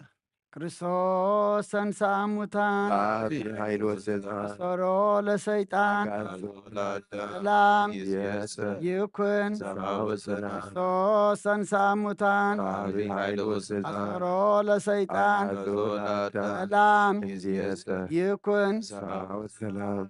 ክርስቶስ ተንሥአ እሙታን፣ በአቢ ኃይል ወስልጣን፣ አሰሮ ለሰይጣን፣ አግዓዞ ለአዳም፣ ሰላም ይእዜሰ ይኩን። ሰላም ወሰላም። ክርስቶስ ተንሥአ እሙታን፣ በአቢ ኃይል ወስልጣን፣ አሰሮ ለሰይጣን፣ አግዓዞ ለአዳም፣ ሰላም ይእዜሰ ይኩን። ሰላም ወሰላም።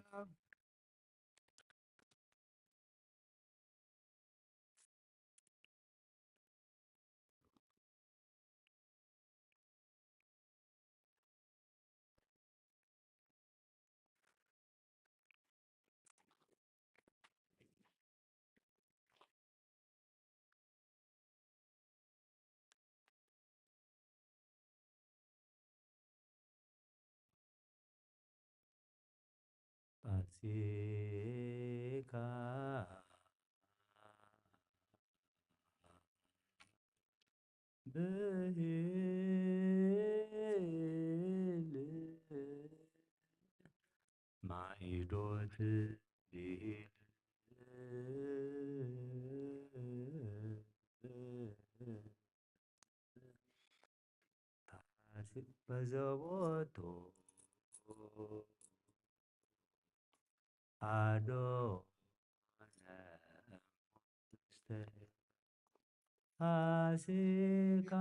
ፋሲካ ብሂል ማይዶት ብሂል በዘቦቱ አዶነ ፋሲካ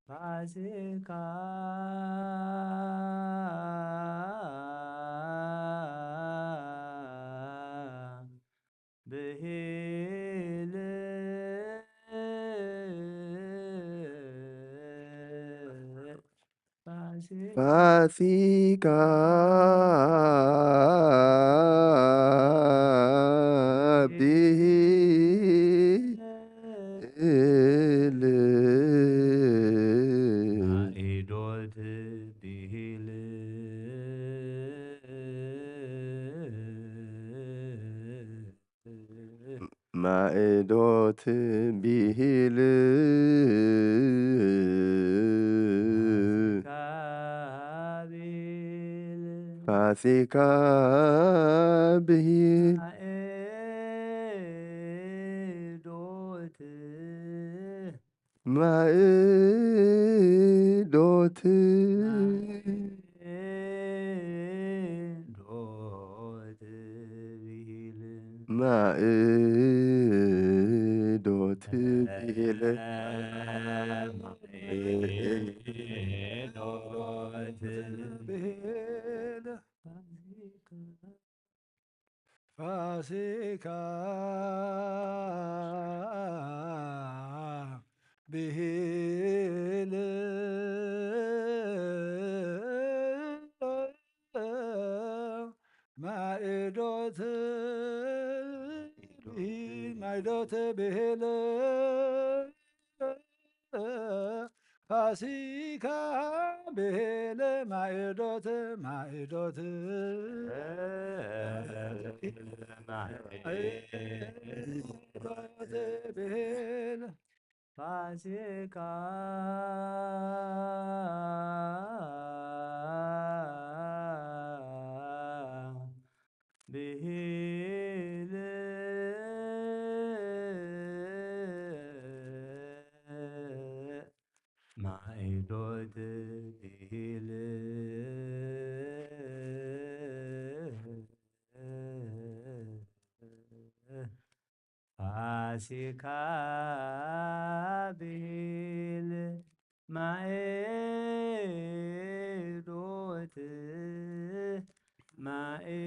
ፋሲካ ብሂል ፋሲካ ብሂል ማይዶት ብሂል ማእዶት ብሂል ፋሲካ ብሂል ማእዶት ማእዶት ብሂል ፋሲካ ብሂል ማእዶት ብሂል ማእዶት ብሂል ፋሲካ ብሄል ማይዶት ማይዶት ማይዶት ብሄል ፋሲካ ብሂል ማዕዶት ብሂል ፋሲካ ብሂል ማዕዶት ማዕዶት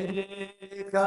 ፋሲካ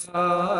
ፋሲካ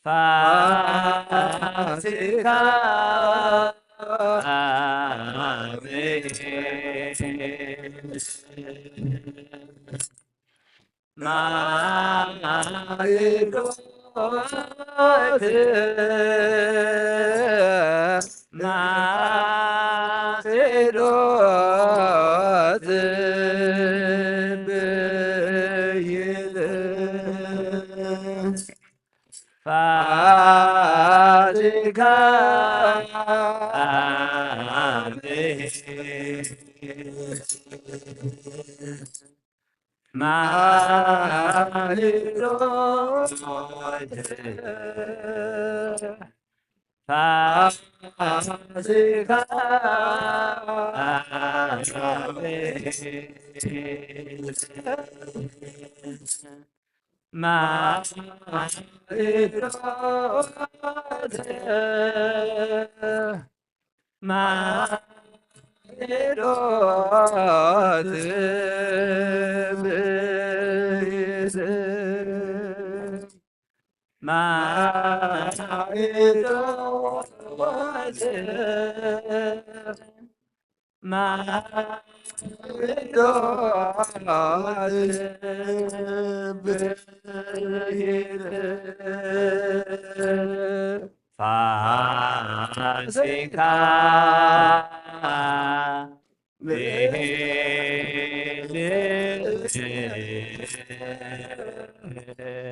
ፋሲካ ማዕዶት ብይን ፋሲካ ፋሲካ ብሄል ማዕዶት ፋሲካ ብሄል ማዕዶት ፋሲካ ብሄል ማዕዶት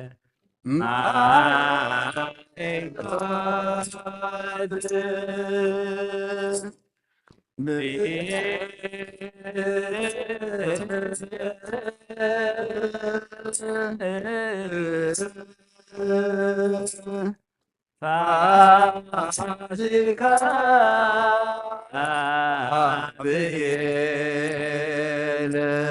ብሄል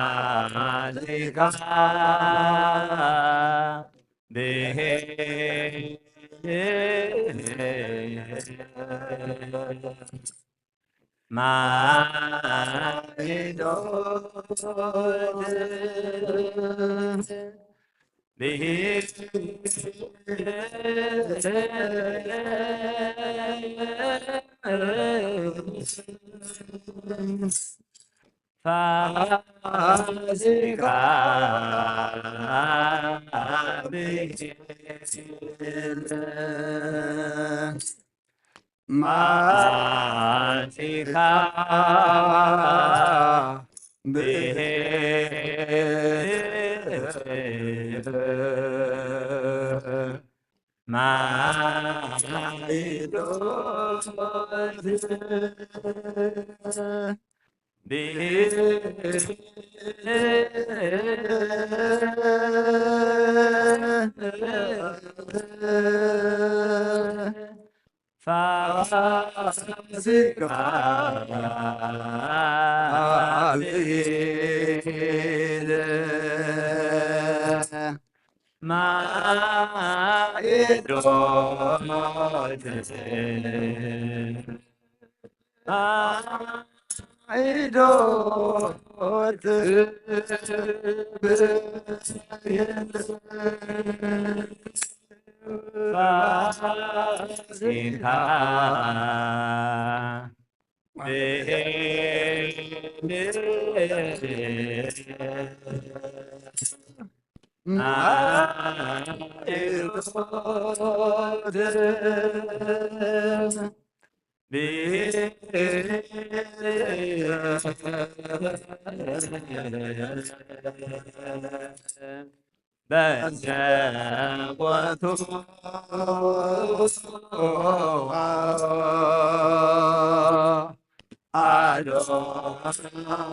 ፋሲካ ብሄል ማዕዶት ብሄል ማዕዶት ብሄል ፋሲካ ብሄል ማዕዶት ኣይዶ ትብል ፋሲካ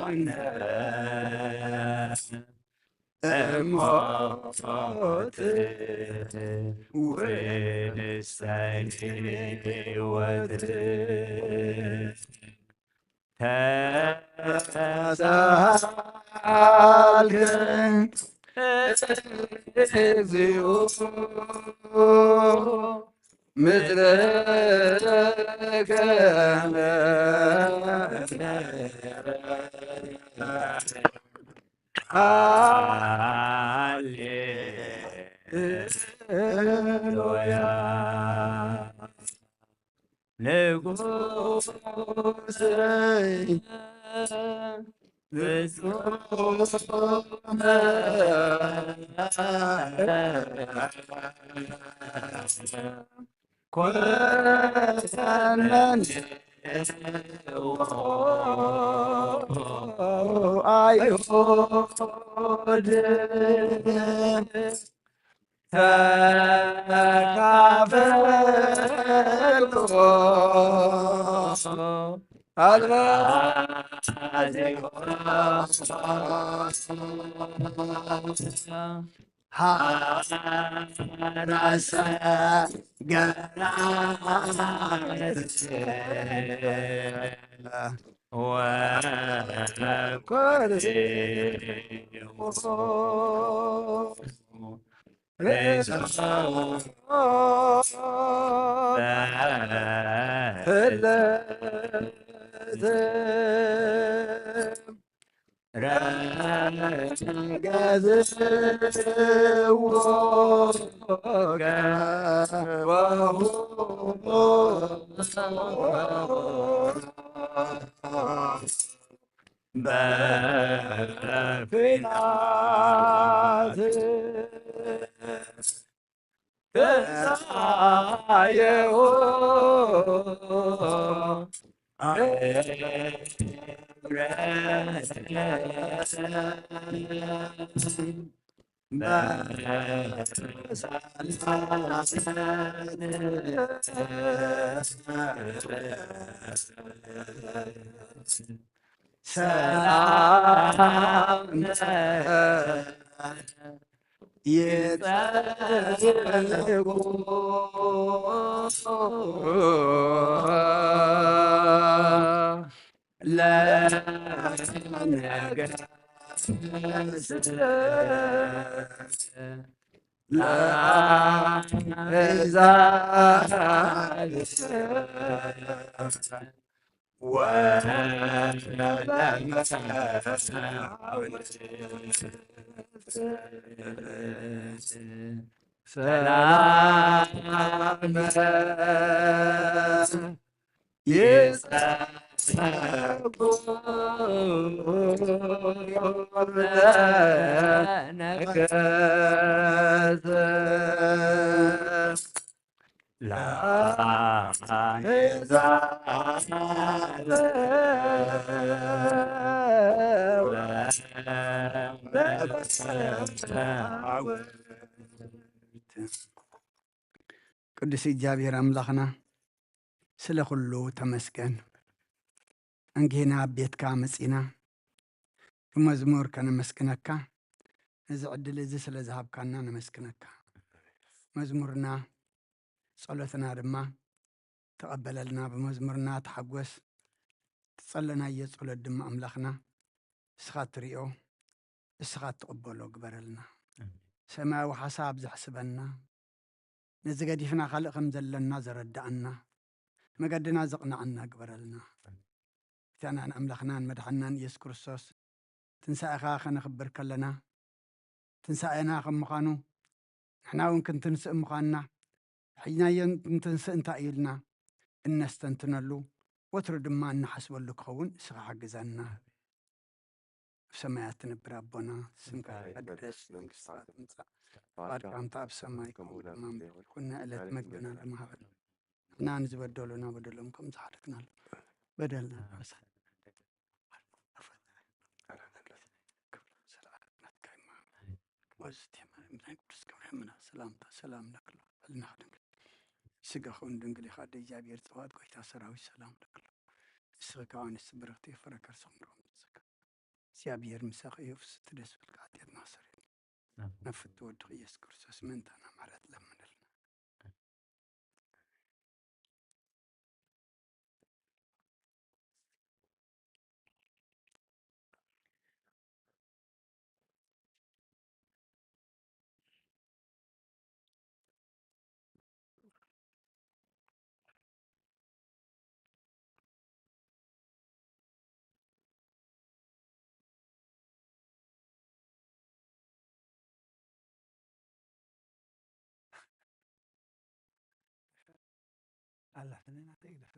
ብሄል እሞት ውስተ ህይወት ተሳልከ እግዚኦ ምስለ ሃሌሉያ። ንጉሰይ ፍጹም ኮነንዎ ኣይሁድ ተካፈልኩ ኣልባዚሆ ቅዱስ እግዚኣብሔር ኣምላኽና ስለ ኩሉ ተመስገን። እንጌና ኣብ ቤትካ መጺና ብመዝሙር ከነመስግነካ፣ ነዚ ዕድል እዚ ስለ ዝሃብካና ነመስግነካ። መዝሙርና ጸሎትና ድማ ተቐበለልና። ብመዝሙርና ተሓጎስ። ትጸለናዮ ጸሎት ድማ ኣምላኽና እስኻ ትሪኦ፣ እስኻ ትቕበሎ ግበረልና። ኣሜን። ሰማያዊ ሓሳብ ዘሕስበና፣ ነዚ ገዲፍና ካልእ ከም ዘለና ዘረዳእና፣ መገድና ዘቕናዕና ግበረልና። ጎይታናን ኣምላኽናን መድሓንናን ኢየሱስ ክርስቶስ፣ ትንሳኤኻ ኸነኽብር ከለና፣ ትንሳኤና ከም ምዃኑ፣ ንሕና እውን ክንትንስእ ምዃንና፣ ሒዝናዮ እንትንስእ እንታይ እዩ ኢልና እነስተንትነሉ፣ ወትሩ ድማ እንሓስበሉ ክኸውን እስኻ ሓግዘና። ኣብ ሰማያት ትነብር ኣቦና፣ ስምካ ይትቀደስ፣ መንግስትኻ ትምጻእ፣ ፍቓድካ ከምታ ኣብ ሰማይ ከምኡ ድማ ምድሪ ትኹን። ናይ ዕለት መግብና ድማ ሃበና። ንሕና ንዝበደሉና በደሎም ከም ዝሓለፍናሉ በደልና ንሓስብ። ሰላምታ ሰላም ለክሎ ህልና ድንግል ስጋኹን ድንግል ኢኻ፣ እግዚኣብሔር ጸባኦት ጎይታ ሰራዊት ሰላም ለክሎ። ንስኺ ከኣ ኣንስቲ ብርኽቲ ፍረ ከርሰኹም ርሑም ተጸጋ። እግዚኣብሔር ምሳኺ እዩ፣ ፍስቲ ደስ በልካ፣ ሓጢኣትና ሰሪት። ናብ ፍትወ ወድኺ ኢየሱስ ክርስቶስ ምእንታና ምሕረት ለምንልና። ኣላ ተነና ተይግደፍ።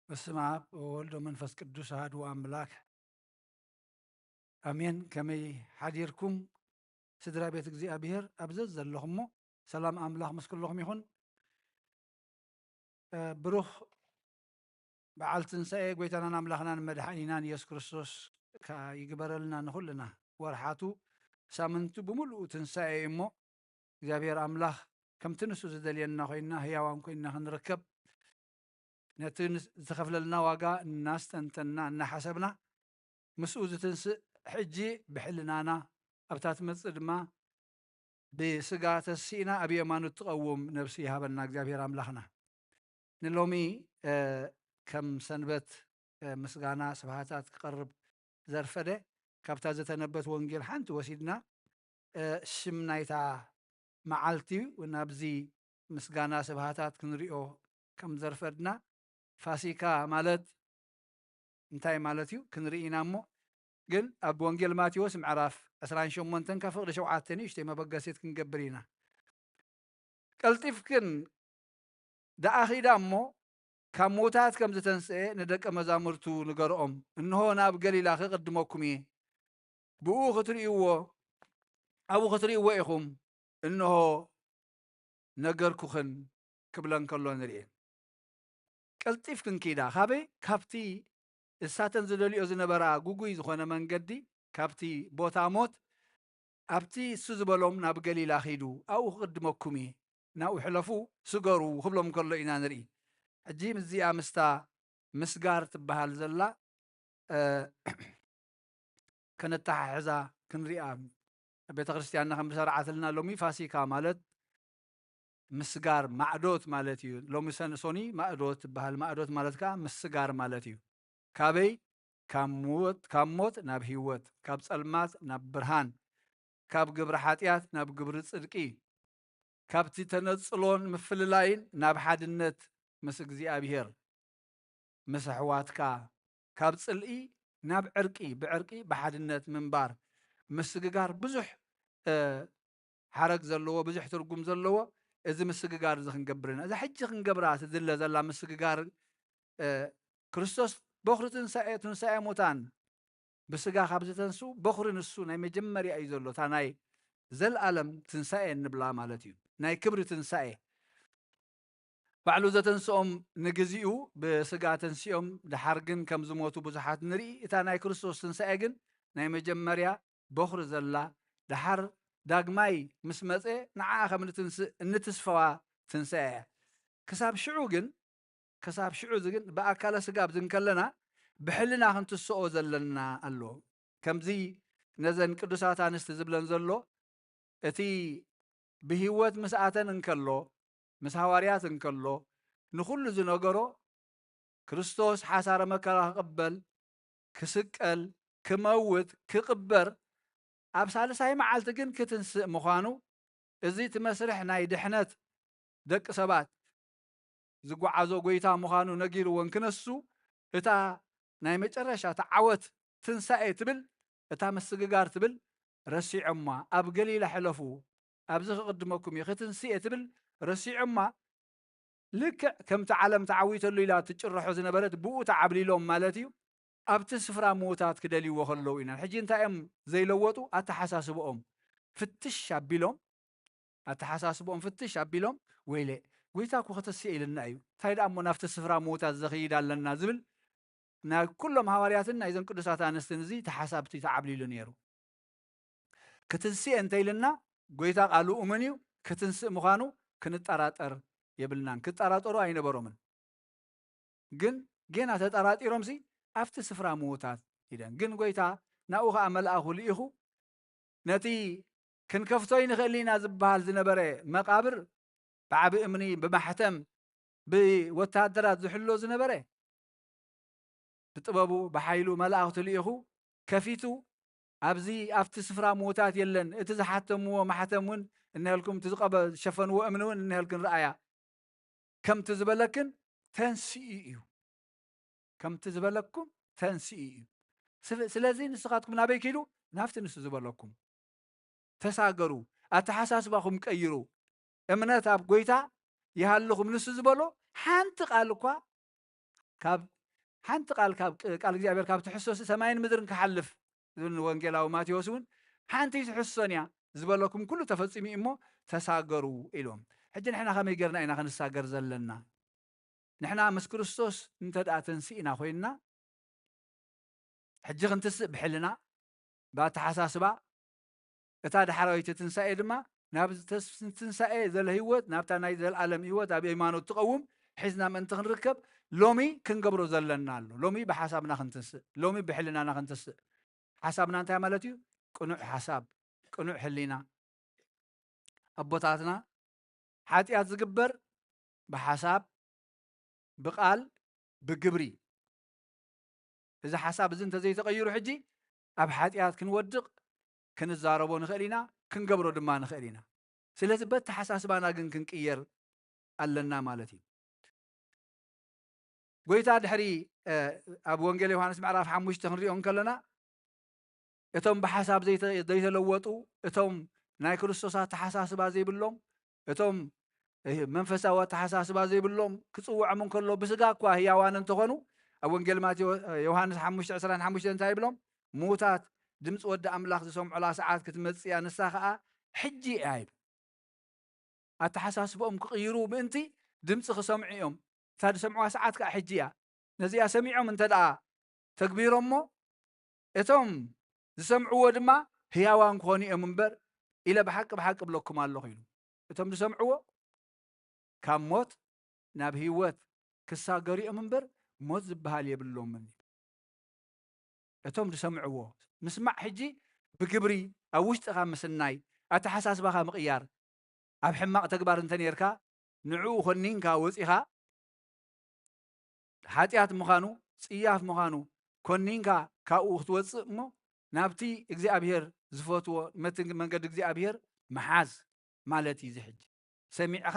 በስመ አብ ወወልድ ወመንፈስ ቅዱስ አሐዱ አምላክ አሜን። ከመይ ሓዲርኩም ስድራ ቤት እግዚኣብሔር ኣብ ዘዘለኹሞ? ሰላም ኣምላኽ ምስ ኩለኹም ይኹን። እ፣ ብሩኽ በዓል ትንሳኤ ጐይታናን ኣምላኽናን መድሓኒናን ኢየሱስ ክርስቶስ ከኣ ይግበረልና ንኹልና። ወርሓቱ ሳምንቱ ብምሉኡ ትንሳኤ እዩ እሞ፣ እግዚኣብሔር ኣምላኽ ከምቲ ንሱ ዝደልየና ኮይንና ህያዋን ኮይንና ክንርከብ፣ ነቲ ንስ-፣ ዝተኸፍለልና ዋጋ እናስተንተንና እናሓሰብና፣ ምስኡ ዝትንስእ ሕጂ ብሕልናና፣ ኣብታ ትመጽእ ድማ ብስጋ ተሲእና ኣብ የማኑ ትቐውም ነብሲ ይሃበና እግዚኣብሔር ኣምላኽና። ንሎሚ ከም ሰንበት ምስጋና ስብሃታት ክቐርብ ዘርፈደ ካብታ ዝተነበት ወንጌል ሓንቲ ወሲድና ሽም ናይታ መዓልቲ ናብዚ ምስጋና ስብሃታት ክንሪኦ ከም ዘርፈድና ፋሲካ ማለት እንታይ ማለት እዩ ክንርኢ ኢና እሞ ግን ኣብ ወንጌል ማቴዎስ ምዕራፍ ዕስራን ሸሞንተን ካብ ፍቕዲ ሸውዓተ ንእሽተይ መበገሲት ክንገብር ኢና። ቀልጢፍክን ደኣ ኺዳ እሞ ካብ ምዉታት ከም ዝተንስኤ ንደቀ መዛሙርቱ ንገርኦም። እንሆ ናብ ገሊላ ክቕድመኩም እየ። ብኡ ክትርእይዎ ኣብኡ ክትርእይዎ ኢኹም። እንሆ ነገርኩኽን ክብለን ከሎ ንርኢ። ቀልጢፍክን ኪዳ። ካበይ? ካብቲ እሳተን ዝደልዮ ዝነበራ ጉጉይ ዝኾነ መንገዲ፣ ካብቲ ቦታ ሞት፣ ኣብቲ እሱ ዝበሎም ናብ ገሊላ ኺዱ፣ ኣብኡ ክቕድመኩም እየ፣ ናብኡ ሕለፉ፣ ስገሩ ክብሎም ከሎ ኢና ንርኢ። ሕጂ ምስዚኣ ምስታ ምስጋር ትበሃል ዘላ ከነተሓሕዛ ክንሪኣ። ቤተ ክርስቲያንና ከም ዝሰርዓትልና ሎሚ ፋሲካ ማለት ምስጋር ማዕዶት ማለት እዩ። ሎሚ ሰንሶኒ ማእዶት ትበሃል። ማእዶት ማለት ከዓ ምስጋር ማለት እዩ። ካበይ? ካብ ሞት፣ ካብ ሞት ናብ ህይወት፣ ካብ ጸልማት ናብ ብርሃን፣ ካብ ግብሪ ሓጢኣት ናብ ግብሪ ጽድቂ፣ ካብቲ ተነጽሎን ምፍልላይን ናብ ሓድነት ምስ እግዚኣብሔር፣ ምስ ኣሕዋትካ፣ ካብ ጽልኢ ናብ ዕርቂ፣ ብዕርቂ ብሓድነት ምንባር፣ ምስግጋር ብዙሕ ሓረግ ዘለዎ፣ ብዙሕ ትርጉም ዘለዎ እዚ ምስግጋር እዚ ክንገብር ኢና። እዛ ሕጂ ክንገብራ ትድለ ዘላ ምስግጋር ክርስቶስ በኹሪ ትንሳኤ፣ ትንሳኤ ሙታን ብስጋ ካብ ዝተንስኡ በኹሪ ንሱ ናይ መጀመርያ እዩ ዘሎ። እታ ናይ ዘለኣለም ትንሳኤ እንብላ ማለት እዩ። ናይ ክብሪ ትንሳኤ። ባዕሉ ዘተንስኦም ንግዚኡ ብስጋ ተንሲኦም፣ ደሓር ግን ከም ዝሞቱ ብዙሓት ንርኢ። እታ ናይ ክርስቶስ ትንሳኤ ግን ናይ መጀመርያ በኹሪ ዘላ፣ ደሓር ዳግማይ ምስ መጸ ንዓኣ ከም ንትንስእ እንትስፈዋ ትንሳኤ እያ። ክሳብ ሽዑ ግን፣ ክሳብ ሽዑ እዚ ግን ብኣካለ ስጋ ኣብዚ እንከለና ብሕልና ክንትስኦ ዘለና ኣሎ። ከምዚ ነዘን ቅዱሳት ኣንስቲ ዝብለን ዘሎ፣ እቲ ብህይወት ምስ ኣተን እንከሎ፣ ምስ ሃዋርያት እንከሎ፣ ንኹሉ ዝነገሮ ክርስቶስ ሓሳረ መከራ ክቕበል፣ ክስቀል፣ ክመውት፣ ክቕበር፣ ኣብ ሳልሳይ መዓልቲ ግን ክትንስእ ምዃኑ፣ እዚ እቲ መስርሕ ናይ ድሕነት ደቂ ሰባት ዝጓዓዞ ጎይታ ምዃኑ ነጊርወን ክነሱ፣ እታ ናይ መጨረሻ እታ ዓወት ትንሳኤ ትብል፣ እታ ምስግጋር ትብል ረሲዖማ። ኣብ ገሊላ ሕለፉ፣ ኣብዚ ክቕድመኩም እየ፣ ክትንስእ እየ ትብል ረሲዖማ። ልክዕ ከምቲ ዓለም ተዓዊተሉ ኢላ ትጭርሖ ዝነበረት ብኡ ተዓብሊሎም ማለት እዩ። ኣብቲ ስፍራ ምዉታት ክደልይዎ ከለዉ ኢና። ሕጂ እንታይ እዮም ዘይለወጡ? ኣተሓሳስብኦም ፍትሽ ኣቢሎም፣ ኣተሓሳስብኦም ፍትሽ ኣቢሎም፣ ወይለ፣ ጎይታ እኮ ከተስእ ኢልና እዩ። እንታይ ደኣ እሞ ናብቲ ስፍራ ምዉታት ዘኽይድ ኣለና ዝብል ናይ ኩሎም ሃዋርያትን ናይዘን ቅዱሳት ኣንስትን እዚ ተሓሳብቲ ተዓብሊሉ ነይሩ። ክትንስኤ እንተኢልና ጎይታ ቃሉ እሙን እዩ፣ ክትንስእ ምዃኑ ክንጠራጠር የብልናን። ክጠራጠሩ ኣይነበሮምን። ግን ጌና ተጠራጢሮምሲ ኣብቲ ስፍራ ምዉታት ኢለን። ግን ጎይታ ናብኡ ኸዓ መልኣኹ ልኢኹ ነቲ ክንከፍቶ ይንኽእል ኢና ዝበሃል ዝነበረ መቓብር ብዓቢ እምኒ፣ ብማሕተም፣ ብወታደራት ዝሕሎ ዝነበረ ብጥበቡ ብሓይሉ መላእኽቱ ልኢኹ ከፊቱ፣ ኣብዚ ኣብቲ ስፍራ ምዉታት የለን፣ እቲ ዝሓተምዎ ማሕተም እውን እነሀልኩም፣ እቲ ዝቐበ-፣ ዝሸፈንዎ እምኒ እውን እነሀልክን ረኣያ። ከምቲ ዝበለክን ተንስኡ እዩ። ከምቲ ዝበለኩም ተንስኡ እዩ። ስለ-፣ ስለዚ ንስኻትኩም ናበይ ኪዱ? ናብቲ ንሱ ዝበለኩም ተሳገሩ። ኣተሓሳስባኹም ቀይሩ። እምነት ኣብ ጎይታ ይሃልኹም። ንሱ ዝበሎ ሓንቲ ቃል እኳ ካብ፣ ሓንቲ ቃል ካብ ቅ-፣ ቃል እግዚኣብሔር ካብ ትሕሶ ሰማይን ምድርን ክሓልፍ ዝብል ወንጌላዊ ማቴዎስ እውን ሓንቲ ትሕሶን እያ፣ ዝበለኩም ኩሉ ተፈጺሙ እዩ እሞ ተሳገሩ ኢልዎም። ሕጂ ንሕና ከመይ ጌርና ኢና ክንሳገር ዘለና? ንሕና ምስ ክርስቶስ እንተ ደኣ ተንሲእና ኮይንና፣ ሕጂ ክንትስእ ብሕልና፣ ብኣተሓሳስባ፣ እታ ዳሕራወይቲ ትንሳኤ ድማ ናብ ዝተስ-፣ ትንሳኤ ዘለ ህይወት፣ ናብታ ናይ ዘለኣለም ህይወት ኣብ ሃይማኖት ትቐውም ሒዝና ምእንቲ ክንርከብ ሎሚ ክንገብሮ ዘለና ኣሎ። ሎሚ ብሓሳብና ክንትስእ፣ ሎሚ ብሕልናና ክንትስእ። ሓሳብና እንታይ ማለት እዩ? ቅኑዕ ሓሳብ፣ ቅኑዕ ሕሊና፣ ኣቦታትና፣ ሓጢኣት ዝግበር ብሓሳብ፣ ብቓል፣ ብግብሪ። እዚ ሓሳብ እዚ እንተዘይተቐይሩ፣ ሕጂ ኣብ ሓጢኣት ክንወድቕ፣ ክንዛረቦ ንኽእል ኢና፣ ክንገብሮ ድማ ንኽእል ኢና። ስለዚ በተሓሳስባና ግን ክንቅየር ኣለና ማለት እዩ። ጎይታ ድሕሪ፣ እ፣ ኣብ ወንጌል ዮሃንስ ምዕራፍ ሓሙሽተ ክንሪኦ እንከለና፣ እቶም ብሓሳብ ዘይተ-፣ ዘይተለወጡ፣ እቶም ናይ ክርስቶስ ኣተሓሳስባ ዘይብሎም፣ እቶም፣ እ፣ መንፈሳዊ ኣተሓሳስባ ዘይብሎም ክጽውዖም እንከሎ፣ ብስጋ እኳ ህያዋን እንተኾኑ፣ ኣብ ወንጌል ማቴዎ-፣ ዮሃንስ ሓሙሽተ ዕስራን ሓሙሽተን እንታይ ይብሎም? "ምዉታት ድምፂ ወዲ ኣምላኽ ዝሰምዑላ ሰዓት ክትመጽእ እያ፣ ንሳ ኸኣ ሕጂ እያ" ይብል። ኣተሓሳስብኦም ክቕይሩ ምእንቲ ድምፂ ክሰምዑ እዮም። እታ ዝሰምዑዋ ሰዓት ከኣ ሕጂ እያ። ነዚኣ ሰሚዖም እንተ ደኣ ተግቢሮሞ፣ እቶም ዝሰምዕዎ ድማ ህያዋን ክኾኑ እዮም እምበር፣ ኢለ ብሓቂ ብሓቂ እብለኩም ኣለኹ ኢሉ። እቶም ዝሰምዕዎ ካብ ሞት ናብ ህይወት ክሳገሩ እዮም እምበር፣ ሞት ዝበሃል የብሎምን። እቶም ዝሰምዕዎ ምስማዕ፣ ሕጂ ብግብሪ ኣብ ውሽጥኻ ምስናይ፣ ኣተሓሳስባኻ ምቕያር። ኣብ ሕማቕ ተግባር እንተ ኔርካ፣ ንዕኡ ኮኒንካ ወጺኻ፣ ሓጢኣት ምዃኑ፣ ጽያፍ ምዃኑ ኮኒንካ ካብኡ ክትወጽእ እሞ፣ ናብቲ እግዚኣብሄር ዝፈትዎ፣ መቲ-፣ መንገዲ እግዚኣብሄር ምሓዝ ማለት እዩ። እዚ ሕጂ ሰሚዕኻ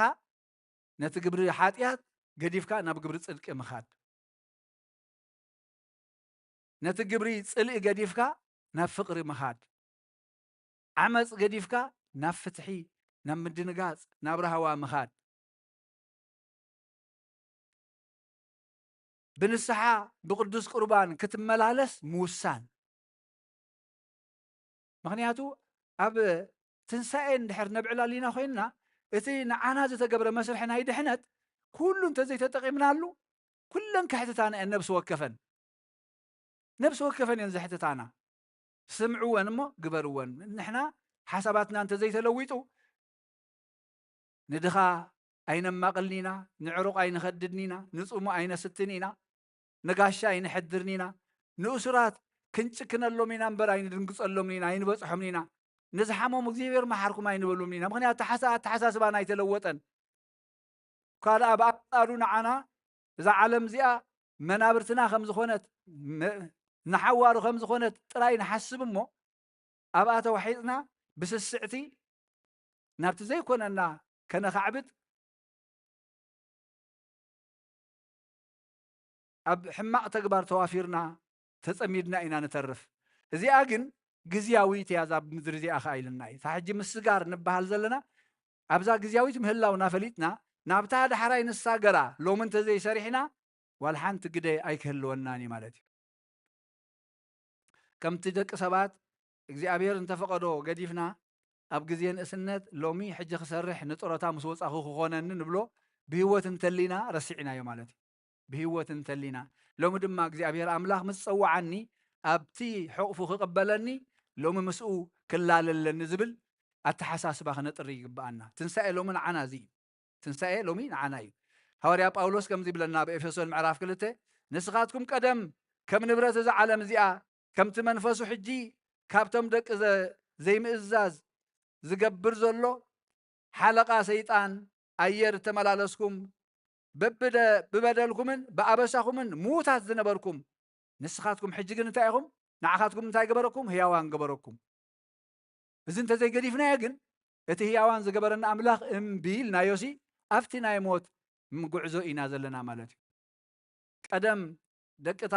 ነቲ ግብሪ ሓጢኣት ገዲፍካ ናብ ግብሪ ጽድቂ ምኻድ። ነቲ ግብሪ ጽልኢ ገዲፍካ ናብ ፍቕሪ ምኻድ። ዓመጽ ገዲፍካ ናብ ፍትሒ፣ ናብ ምድንጋጽ፣ ናብ ራህዋ ምኻድ። ብንስሓ፣ ብቅዱስ ቁርባን ክትመላለስ ምውሳን። ምኽንያቱ ኣብ ትንሳኤ እንድሕር ነብዕል ኣሊና ኮይንና፣ እቲ ንዓና ዝተገብረ መስርሒ ናይ ድሕነት ኩሉ እንተዘይተጠቒምናሉ፣ ኩለን ከሕትታና እየን ነብሲ ወከፈን። ነብሲ ወከፈን እየን ዘሕትታና። ስምዕወን እሞ ግበርወን። ንሕና ሓሳባትና እንተዘይተለዊጡ፣ ንድኻ ኣይነማቕልን ኢና፣ ንዕሩቕ ኣይንኸድድን ኢና፣ ንጽሙእ ኣይነስትን ኢና፣ ንጋሻ ኣይንሕድርን ኢና፣ ንእሱራት ክንጭክነሎም ኢና እምበር ኣይንድንግጸሎምን ኢና፣ ኣይንበጽሖምን ኢና። ንዝሓመሙ እግዚኣብሔር መሓርኩም ኣይንበሎምን ኢና። ምኽንያቱ ኣተሓሳ-፣ ኣተሓሳስባና ኣይተለወጠን። ካልኣ ብኣንጻሩ ንዓና እዛ ዓለም እዚኣ መናብርትና ከም ዝኾነት፣ መ-፣ ንሓዋሩ ከም ዝኾነት ጥራይ ንሓስብ እሞ፣ ኣብኣ ተዋሒጥና ብስስዕቲ ናብቲ ዘይኮነና ከነኻዕብት፣ ኣብ ሕማቕ ተግባር ተዋፊርና ተጸሚድና ኢና ንተርፍ። እዚኣ ግን ግዝያዊት እያ፣ እዛ ምድሪ እዚኣ ኸኣ ኢልና እዩ። እታ ሕጂ ምስጋር ንበሃል ዘለና፣ ኣብዛ ግዝያዊት ምህላውና ፈሊጥና፣ ናብታ ዳሕራይ ንሳገራ ሎሚ እንተዘይሰሪሕና፣ ዋላ ሓንቲ ግደ ኣይክህልወናን እዩ ማለት እዩ። ከምቲ ደቂ ሰባት እግዚኣብሔር እንተፈቐዶ ገዲፍና፣ ኣብ ግዜ ንእስነት፣ ሎሚ ሕጂ ክሰርሕ ንጥሮታ ምስ ወጻኹ ክኾነኒ ንብሎ፣ ብህይወት እንተሊና ረሲዕናዮ ማለት እዩ። ብህይወት እንተሊና፣ ሎሚ ድማ እግዚኣብሔር ኣምላኽ ምስ ጸውዓኒ፣ ኣብቲ ሕቑፉ ክቕበለኒ፣ ሎሚ ምስኡ ክላለለኒ ዝብል ኣተሓሳስባ ክነጥሪ ይግብኣና። ትንሳኤ ሎሚ ንዓና እዚ እዩ። ትንሳኤ ሎሚ ንዓና እዩ። ሃዋርያ ጳውሎስ ከምዚ ይብለና ኣብ ኤፌሶን ምዕራፍ ክልተ፣ "ንስኻትኩም ቀደም ከም ንብረት እዛ ዓለም እዚኣ፣ ከምቲ መንፈሱ ሕጂ ካብቶም ደቂ ዘ-፣ ዘይምእዛዝ ዝገብር ዘሎ ሓለቓ ሰይጣን ኣየር እተመላለስኩም፣ በብደ-፣ ብበደልኩምን ብኣበሳኹምን ምዉታት ዝነበርኩም፣ ንስኻትኩም ሕጂ ግን እንታይ ኢኹም? ንዓኻትኩም እንታይ ገበረኩም? ህያዋን ገበረኩም።" እዚ እንተዘይገዲፍናዮ ግን፣ እቲ ህያዋን ዝገበረና ኣምላኽ እምቢ ኢልናዮሲ፣ ኣብቲ ናይ ሞት ጉዕዞ ኢና ዘለና ማለት እዩ። ቀደም ደቅታ፣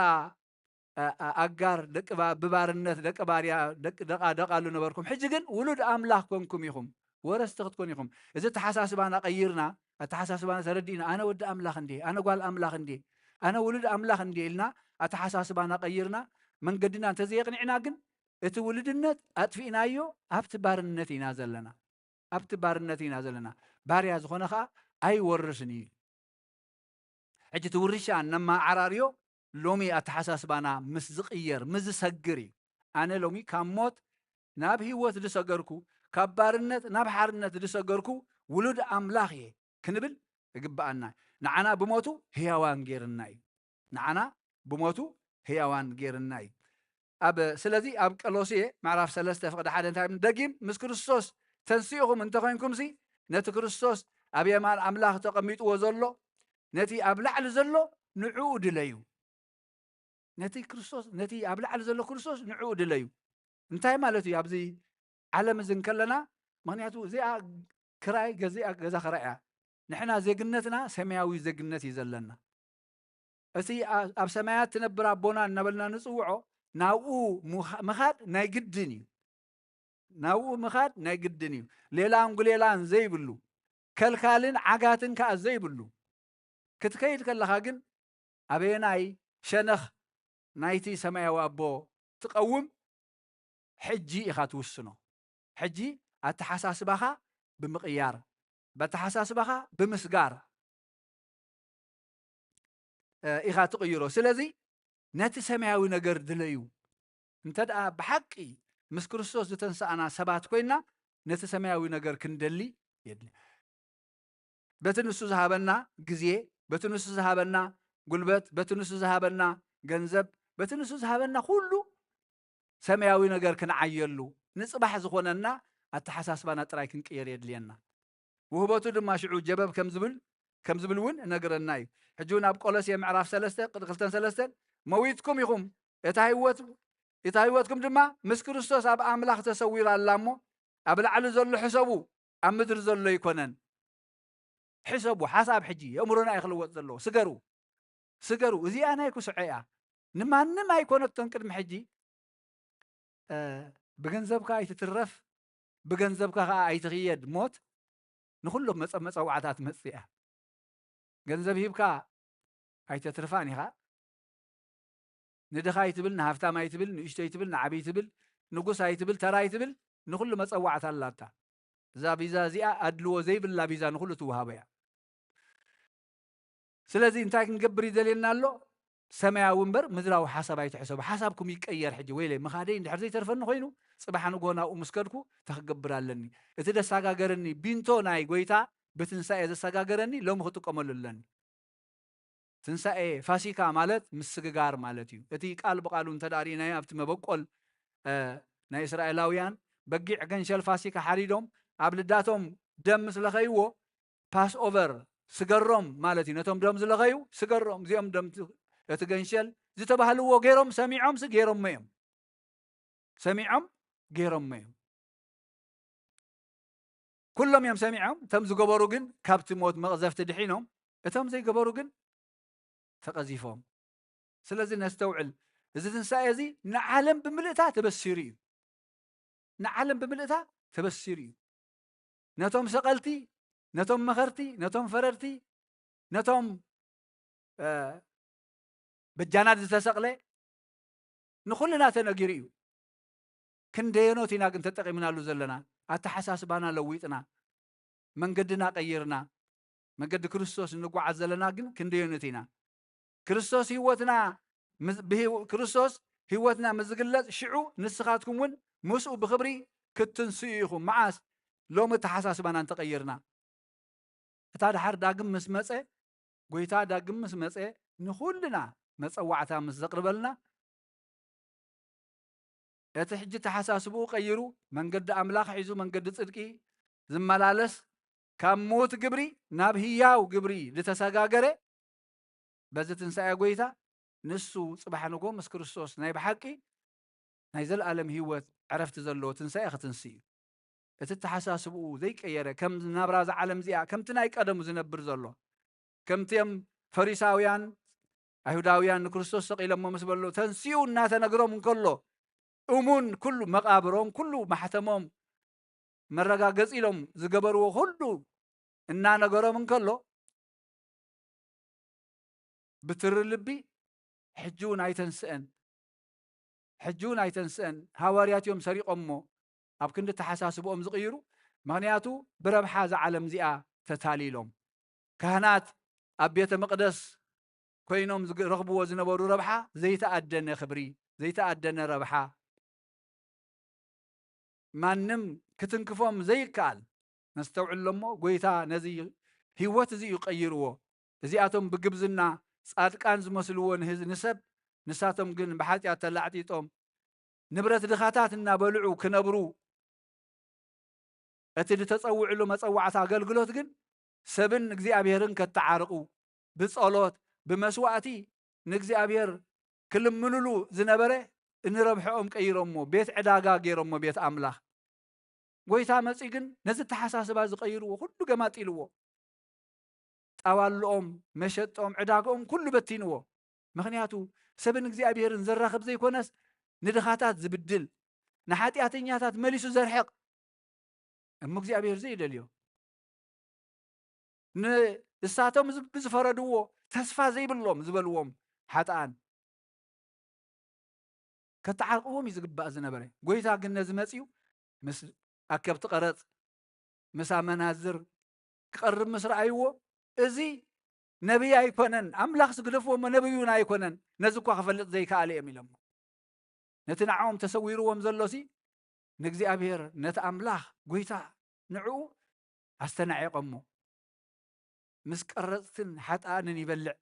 ኣ-፣ ኣ-፣ ኣጋር ደቂ ባ-፣ ብባርነት ደቂ ባርያ፣ ደቂ ደቓ ደቓሉ ነበርኩም። ሕጂ ግን ውሉድ ኣምላኽ ኮንኩም ኢኹም፣ ወረስቲ ክትኮኑ ኢኹም። እዚ ኣተሓሳስባና ቀይርና፣ ኣተሓሳስባና ተረዲእና፣ ኣነ ወዲ ኣምላኽ እንድየ፣ ኣነ ጓል ኣምላኽ እንድየ፣ ኣነ ውሉድ ኣምላኽ እንድየ ኢልና ኣተሓሳስባና ቀይርና፣ መንገድና እንተዘየቕኒዕና ግን፣ እቲ ውሉድነት ኣጥፊእናዮ፣ ኣብቲ ባርነት ኢና ዘለና። ኣብቲ ባርነት ኢና ዘለና። ባርያ ዝኾነ ኸኣ ኣይወርስን እዩ። ሕጂ እቲ ውርሻ እነመዓራርዮ ሎሚ ኣተሓሳስባና ምስ ዝቕየር፣ ምስ ዝሰግር እዩ። ኣነ ሎሚ ካብ ሞት ናብ ህይወት ዝሰገርኩ፣ ካብ ባርነት ናብ ሓርነት ዝሰገርኩ ውሉድ ኣምላኽ እየ ክንብል ይግብኣና። ንዓና ብሞቱ ህያዋን ጌርና እዩ። ንዓና ብሞቱ ህያዋን ጌርና እዩ። ኣብ፣ ስለዚ ኣብ ቀሎሴ ምዕራፍ ሰለስተ ፍቕዲ ሓደ እንታይ ይብል? ደጊም ምስ ክርስቶስ ተንሲእኹም እንተኾይንኩምሲ፣ ነቲ ክርስቶስ ኣብ የማን ኣምላኽ ተቐሚጥዎ ዘሎ፣ ነቲ ኣብ ላዕሊ ዘሎ ንዕኡ ድለዩ። ነቲ ክርስቶስ፣ ነቲ ኣብ ላዕሊ ዘሎ ክርስቶስ ንዕኡ ድለዩ። እንታይ ማለት እዩ? ኣብዚ ዓለም እዚ እንከለና፣ ምኽንያቱ እዚኣ ክራይ ገዚኣ፣ ገዛ ክራይ እያ። ንሕና ዜግነትና ሰማያዊ ዜግነት እዩ ዘለና። እቲ ኣ-፣ ኣብ ሰማያት ትነብር ኣቦና እናበልና ንጽውዖ፣ ናብኡ ምኻ-፣ ምኻድ ናይ ግድን እዩ። ናብኡ ምኻድ ናይ ግድን እዩ። ሌላን ጉሌላን ዘይብሉ፣ ከልካልን ዓጋትን ከኣ ዘይብሉ። ክትከይድ ከለኻ ግን፣ ኣበየናይ ሸነኽ ናይቲ ሰማያዊ ኣቦ ትቐውም፣ ሕጂ ኢኻ ትውስኖ። ሕጂ ኣተሓሳስባኻ ብምቕያር፣ በተሓሳስባኻ ብምስጋር፣ እ፣ ኢኻ ትቕይሮ። ስለዚ ነቲ ሰማያዊ ነገር ድለዩ። እንተ ደኣ ብሓቂ ምስ ክርስቶስ ዝተንስኣና ሰባት ኮይንና፣ ነቲ ሰማያዊ ነገር ክንደሊ የድሊ። በቲ ንሱ ዝሃበና ግዜ፣ በቲ ንሱ ዝሃበና ጉልበት፣ በቲ ንሱ ዝሃበና ገንዘብ፣ በቲ ንሱ ዝሃበና ኩሉ ሰማያዊ ነገር ክንዓየሉ፣ ንጽባሕ ዝኾነና ኣተሓሳስባና ጥራይ ክንቅየር የድልየና። ውህበቱ ድማ ሽዑ ጀበብ ከም ዝብል፣ ከም ዝብል እውን እነግረና እዩ። ሕጂ እውን ኣብ ቆሎሴ ምዕራፍ ሰለስተ ቅዲ ክልተን ሰለስተን፣ "መዊትኩም ኢኹም፣ እታ ህይወት፣ እታ ህይወትኩም ድማ ምስ ክርስቶስ ኣብ ኣምላኽ ተሰዊራ ኣላ እሞ፣ ኣብ ላዕሊ ዘሎ ሕሰቡ፣ ኣብ ምድሪ ዘሎ ኣይኮነን።" ሕሰቡ፣ ሓሳብ ሕጂ የእምሮና እዩ ክልወጥ ዘለዎ። ስገሩ፣ ስገሩ። እዚኣ ናይ ኩስዖ እያ። ንማንም ኣይኮነቶን ቅድሚ ሕጂ። እ፣ ብገንዘብካ ኣይትትረፍ፣ ብገንዘብካ ከኣ ኣይትኽየድ ሞት ንኹሎም መጸ-፣ መጸዋዕታ ትመጽእ እያ። ገንዘብ ሂብካ ኣይተትርፋን ኢኻ። ንድኻ ኣይትብል፣ ንሃፍታም ኣይትብል፣ ንእሽቶ ኣይትብል፣ ንዓብይ ትብል፣ ንጉስ ኣይትብል፣ ተራ ኣይትብል፣ ንኹሉ መጸዋዕታ ኣላታ። እዛ ቪዛ እዚኣ ኣድልዎ ዘይብላ ቪዛ ንኹሉ ትወሃቦ እያ። ስለዚ እንታይ ክንገብር ይደልየና ኣሎ? ሰማያዊ እምበር ምድራዊ ሓሳብ ኣይትሕሰቡ። ሓሳብኩም ይቀየር ሕጂ። ወይለይ፣ ምኻደይ እንድሕር ዘይተርፈኒ ኮይኑ፣ ጽባሕ ንግሆ ናብኡ ምስ ከድኩ እንታይ ክገብር ኣለኒ? እቲ ደሳጋገረኒ ቢንቶ ናይ ጎይታ ብትንሳኤ ዘሰጋገረኒ ሎሚ ክጥቀመሉ ኣለኒ። ትንሳኤ ፋሲካ ማለት ምስግጋር ማለት እዩ። እቲ ቃል ብቃሉ እንተ ደኣ ርኢናዮ ኣብቲ መበቆል፣ እ፣ ናይ እስራኤላውያን በጊዕ ገንሸል ፋሲካ ሓሪዶም ኣብ ልዳቶም ደም ምስ ለኸይዎ ፓስ ኦቨር ስገሮም ማለት እዩ። ነቶም ደም ዝለኸዩ ስገሮም፣ እዚኦም ደም እቲ፣ እቲ ገንሸል ዝተባህልዎ ገይሮም ሰሚዖምስ ገይሮሞ እዮም። ሰሚዖም ገይሮሞ እዮም። ኩሎም እዮም ሰሚዖም። እቶም ዝገበሩ ግን ካብቲ ሞት መቕዘፍቲ ድሒኖም፣ እቶም ዘይገበሩ ግን ተቐዚፎም። ስለዚ ነስተውዕል። እዚ ትንሳኤ እዚ ንዓለም ብምልእታ ተበሲሩ እዩ። ንዓለም ብምልእታ ተበሲሩ እዩ። ነቶም ሰቐልቲ፣ ነቶም መኸርቲ፣ ነቶም ፈረድቲ፣ ነቶም፣ እ፣ በጃና ዝተሰቕለ ንኹልና ተነጊሩ እዩ። ክንደየኖት ኢና ግን ተጠቒምናሉ ዘለና? ኣተሓሳስባና ለዊጥና፣ መንገድና ቀይርና፣ መንገዲ ክርስቶስ እንጓዓዝ ዘለና ግን ክንደየኖት ኢና? ክርስቶስ ህይወትና ምስ፣ ብህይወ-፣ ክርስቶስ ህይወትና ምስ ዝግለጽ፣ ሽዑ ንስኻትኩም እውን ምስኡ ብኽብሪ ክትትንስኡ ኢኹም። መዓስ? ሎሚ ኣተሓሳስባና እንተቐይርና። እታ ደሓር ዳግም ምስ መጸ፣ ጎይታ ዳግም ምስ መጸ፣ ንኹልና መጸዋዕታ ምስ ዘቕርበልና፣ እቲ ሕጂ ተሓሳስብኡ ቀይሩ፣ መንገዲ ኣምላኽ ሒዙ፣ መንገዲ ጽድቂ ዝመላለስ፣ ካብ ምዉት ግብሪ ናብ ህያው ግብሪ ዝተሰጋገረ፣ በዚ ትንሳኤ ጎይታ፣ ንሱ ጽባሕ ንጎ ምስ ክርስቶስ ናይ ብሓቂ ናይ ዘለኣለም ህይወት ዕረፍቲ ዘለዎ ትንሳኤ ክትንስእ እዩ። እቲ ኣተሓሳስብኡ ዘይቀየረ፣ ከም ናብራ እዛ ዓለም እዚኣ፣ ከምቲ ናይ ቀደሙ ዝነብር ዘሎ፣ ከምቲ እዮም ፈሪሳውያን፣ ኣይሁዳውያን ንክርስቶስ ሰቒሎሞ ምስ በሉ፣ ተንሲኡ እናተነግሮም እንከሎ፣ እሙን ኩሉ መቓብሮም፣ ኩሉ ማሕተሞም መረጋገጺ ኢሎም ዝገበርዎ ኩሉ እናነገሮም እንከሎ፣ ብትሪ ልቢ፣ "ሕጂ እውን ኣይተንስአን፣ ሕጂ እውን ኣይተንስአን፣ ሃዋርያት እዮም ሰሪቖሞ" ኣብ ክንዲ ተሓሳስብኦም ዝቕይሩ። ምኽንያቱ ብረብሓ እዛ ዓለም እዚኣ ተታሊሎም። ካህናት ኣብ ቤተ መቕደስ ኮይኖም ዝግ-፣ ረኽብዎ ዝነበሩ ረብሓ ዘይተኣደነ ክብሪ፣ ዘይተኣደነ ረብሓ፣ ማንም ክትንክፎም ዘይከኣል። ነስተውዕሎ እሞ፣ ጎይታ ነዚ ህይወት እዚ እዩ ቀይርዎ። እዚኣቶም ብግብዝና ጻድቃን ዝመስልዎ ንህዝ-፣ ንሰብ፣ ንሳቶም ግን ብሓጢኣት ተላዕጢጦም፣ ንብረት ድኻታት እናበልዑ ክነብሩ፣ እቲ ዝተጸውዕሉ መጸዋዕታ ኣገልግሎት ግን ሰብን እግዚኣብሔርን ከተዓርቑ ብጸሎት ብመስዋእቲ ንእግዚኣብሔር ክልምንሉ ዝነበረ እንረብሐኦም ቀይሮሞ ቤት ዕዳጋ ገይሮሞ ቤት ኣምላኽ። ጎይታ መጺ ግን ነዚ ተሓሳስባ ዝቀይርዎ ኩሉ ገማጢልዎ። ጣዋልኦም መሸጦም ዕዳግኦም ኩሉ በቲንዎ። ምኽንያቱ ሰብን እግዚኣብሔርን ዘራኽብ ዘይኮነስ ንድኻታት ዝብድል ንሓጢኣተኛታት መሊሱ ዘርሕቕ እሞ እግዚኣብሔር ዘይደልዮ ንእሳቶም ብዝፈረድዎ ተስፋ ዘይብሎም ዝበልዎም ሓጥኣን ከተዓርቅዎም እዩ ዝግባእ ዝነበረ። ጎይታ ግን ነዚ መፅዩ ምስ ኣከብቲ ቀረፅ ምስ ኣመናዝር ክቐርብ ምስ ረኣይዎ እዚ ነቢይ ኣይኮነን፣ ኣምላኽ ዝግደፍዎ እሞ ነቢይ እውን ኣይኮነን፣ ነዚ እኳ ክፈልጥ ዘይከኣለ እዮም ኢሎሞ። ነቲ ንዓኦም ተሰዊርዎም ዘሎሲ ንእግዚኣብሔር ነቲ ኣምላኽ ጎይታ ንዕኡ ኣስተናዒቐሞ። ምስ ቀረጽትን ሓጥኣንን ይበልዕ፣